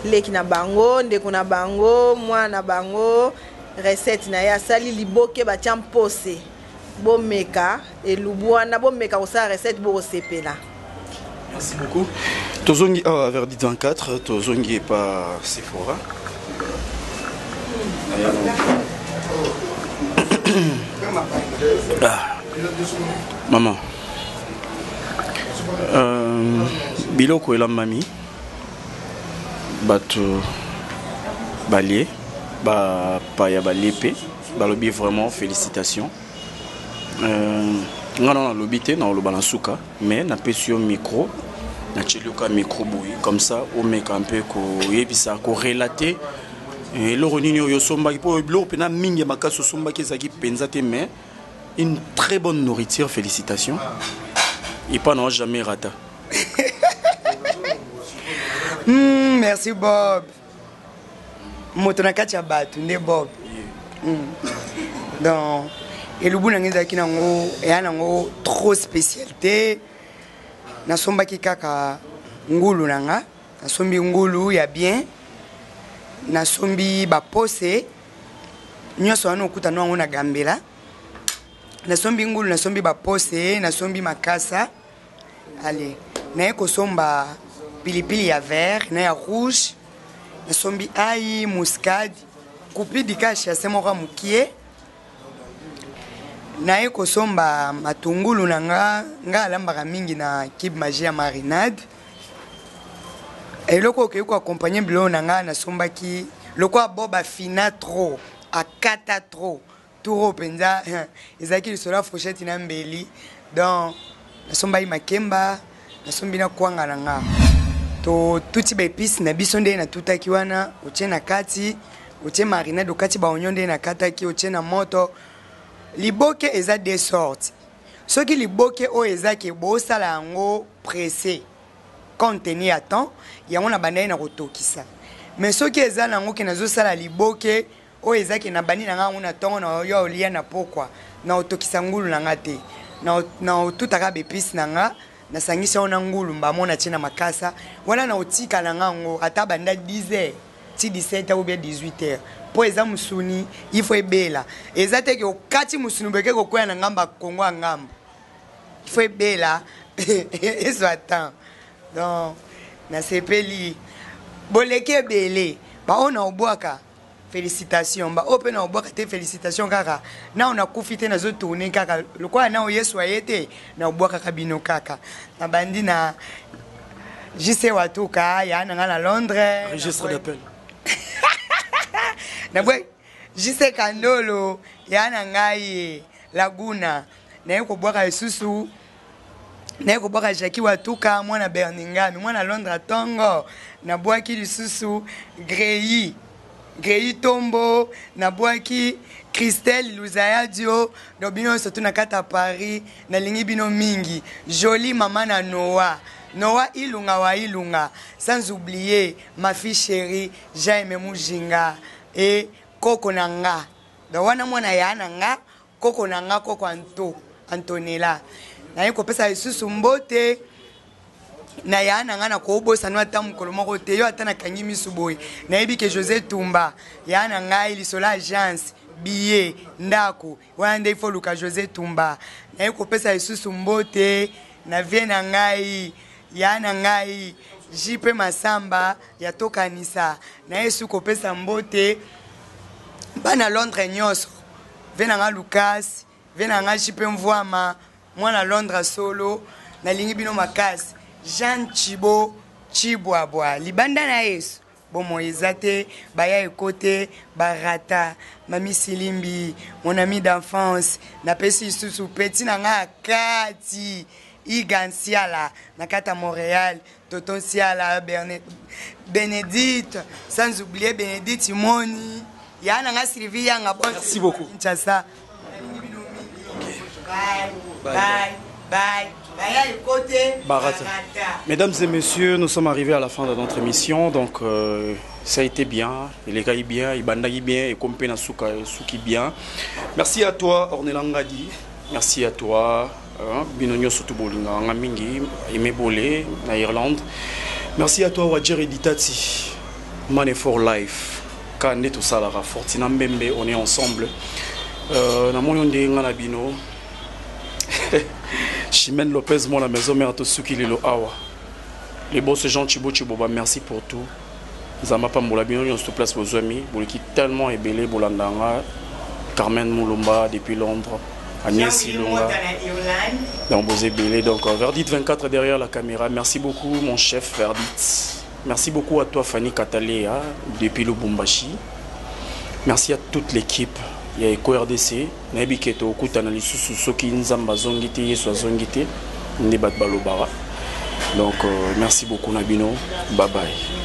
leki na bango ndeko na bango mwana na bango recette na ye asali liboke batya mpose bomeka elubu wana bomeka kosala recette bokosepela. Merci beaucoup. Tozongi awa vers 24 tozongi epa Sephora. Ah. Maman. Euh, biloko elambami bato balie bapaya balie mpe balobi vraiment félicitations euh, nga na nalobi te naoloba na suka mais napesi yo micro natieli yo ka micro boye comme ça omeka mpe koyebisa korelate eh, eloko nini oyo osombaki mpo biloko mpena mingi ya makasi osombaki ezalaki mpenza te mais une très bonne nourriture félicitations epa na jamais rata. Merci Bob. Moto na kati ya bato nde Bob. Donc elubu na ngai ezalaki nango eya nango trop spécial te. Nasombaki kaka ngulu na nga, nasombi ngulu ya bien, nasombi bapose nyonso wana okutana yango na Gambela. Nasombi ngulu, nasombi bapose, nasombi makasa. Ale naye kosomba pilipili ya vert na ya rouge, nasombi ai muscade kupidi kashi ya se moko ya mokie. Naye kosomba matungulu na nga, nga alambaka mingi na cube magie ya marinade. Eloko okoki koaccompagne biloko na nga, nasombaki lokola Bob afina trop, akata trop turo mpenza, ezalaki lisolo ya fourchette na mbeli. Donc nasombaki makemba, nasombi na kwanga na nga, totuti baepice na biso ndenge natutaki wana, otie na kati, otie marinade, okati baonio ndenge nakataki, otie na moto. Liboke eza deux sortes. Soki liboke oyo eza ke bosala yango pressé compte tenu ya temps, yango na bandaki na kotokisa. Mais soki eza nango ke nazosala liboke oyo eza ke na bandi na nga yango na ntongo na yo olia na pokwa, na otokisa ngulu na nga te, na otutaka baepice na nga, nasangisi yango na ngulu mbamo, natie na makasa wana, na otika na nga yango ata banda 10 heures ti 17 heures ou bien 18 heures, mpo eza mosuni, il faut ebela. Eza te ke okati mosuni boke kokwea na ngambo ya Kongo ya ngambo, il faut ebela, ezwa temps. Donc nasepeli boleki ebele baoyo na obwaka félicitation, baoyo mpe na obwaka te félicitation kaka. Nao nakufi te, nazotourne kaka lokola nao Yesu aye te, na obwakaka bino kaka. Nabandi na JC Watuka ya na nga na Londres. Registre d'appel. Nabwe JC Kandolo ya na ngai Laguna, naye kobwaka lisusu, naye kobwaka Jackie Watuka mwana Birmingham, mwana Londres tongo. Nabwaki lisusu Grey Grey Tombo, nabwaki Christelle Luzayadio. Donc bino nyonso tu na kati ya Paris, nalingi bino mingi. Jolie mama na Noah, Noah Ilunga wa Ilunga, sans oublier ma fille chérie Jaime Mujinga et koko na nga. Donc wana mwana ya na nga, koko na nga, koko Anto Antonella. Naye kopesa lisusu mbote na ya na nga, na kobosana ata mokolo moko te yo, ata nakangi misu boye, nayebi ke José Tumba ya na ngai, lisolo agence billet ndako wana nde ifo luka José Tumba. Naye kopesa lisusu mbote na vie na ngai ya na ngai JP Masamba ya tokanisa. Naye su kopesa mbote bana Londres nyonso, vie na nga Lucas, vie na nga JP Mvwama mwana Londres solo, nalingi bino makasi. Jean Chibo Chibwabwa libanda na Yesu bomoi eza te, baya ekote barata. Mami Silimbi, mon ami d'enfance, napesi lisusu petit na nga ya kati Iga Nsiala na kati ya Montréal, Toto Nsiala, Bénédicte, sans oublier Bénédicte Moni ya na nga Sylvie Yanga. Merci beaucoup. Kinshasa. Bye. Bye. Bye. Baya ekote Barata. Mesdames et messieurs, nous sommes arrivés à la fin de notre émission. Donc, euh, ça a été bien. Il est bien, il bandaki bien, et comme na suka suki bien. Merci à toi, Ornella Ngadi. Merci à toi, hein, bino nyonso tu bolinga nga mingi, Aimé Bolé, na Irlande. Merci à toi, Wadjer Editati, Money for Life. Ka nde tosalaka Fortina Mbembe, on est ensemble. Euh, namoni nde nga na bino. Chimène Lopez, moi la maison mère tosuki lelo awa. Les boss Jean Chibo Chiboba, merci pour tout. Nzambe apambola bino nyonso place bozwami, boleki tellement ebele bolanda nga. Carmen Moulumba depuis Londres, Agnès Ilunga. Donc boza ebele donc euh, Verdit 24 derrière la caméra. Merci beaucoup mon chef Verdit. Merci beaucoup à toi Fanny Katalea depuis Lubumbashi. Merci à toute l'équipe ya Eco RDC. Nayebi ke tokutana lisusu soki Nzambe azongi te, Yesu azongi te, nde bato balobaka. Donc euh, merci beaucoup na bino. Bye bye.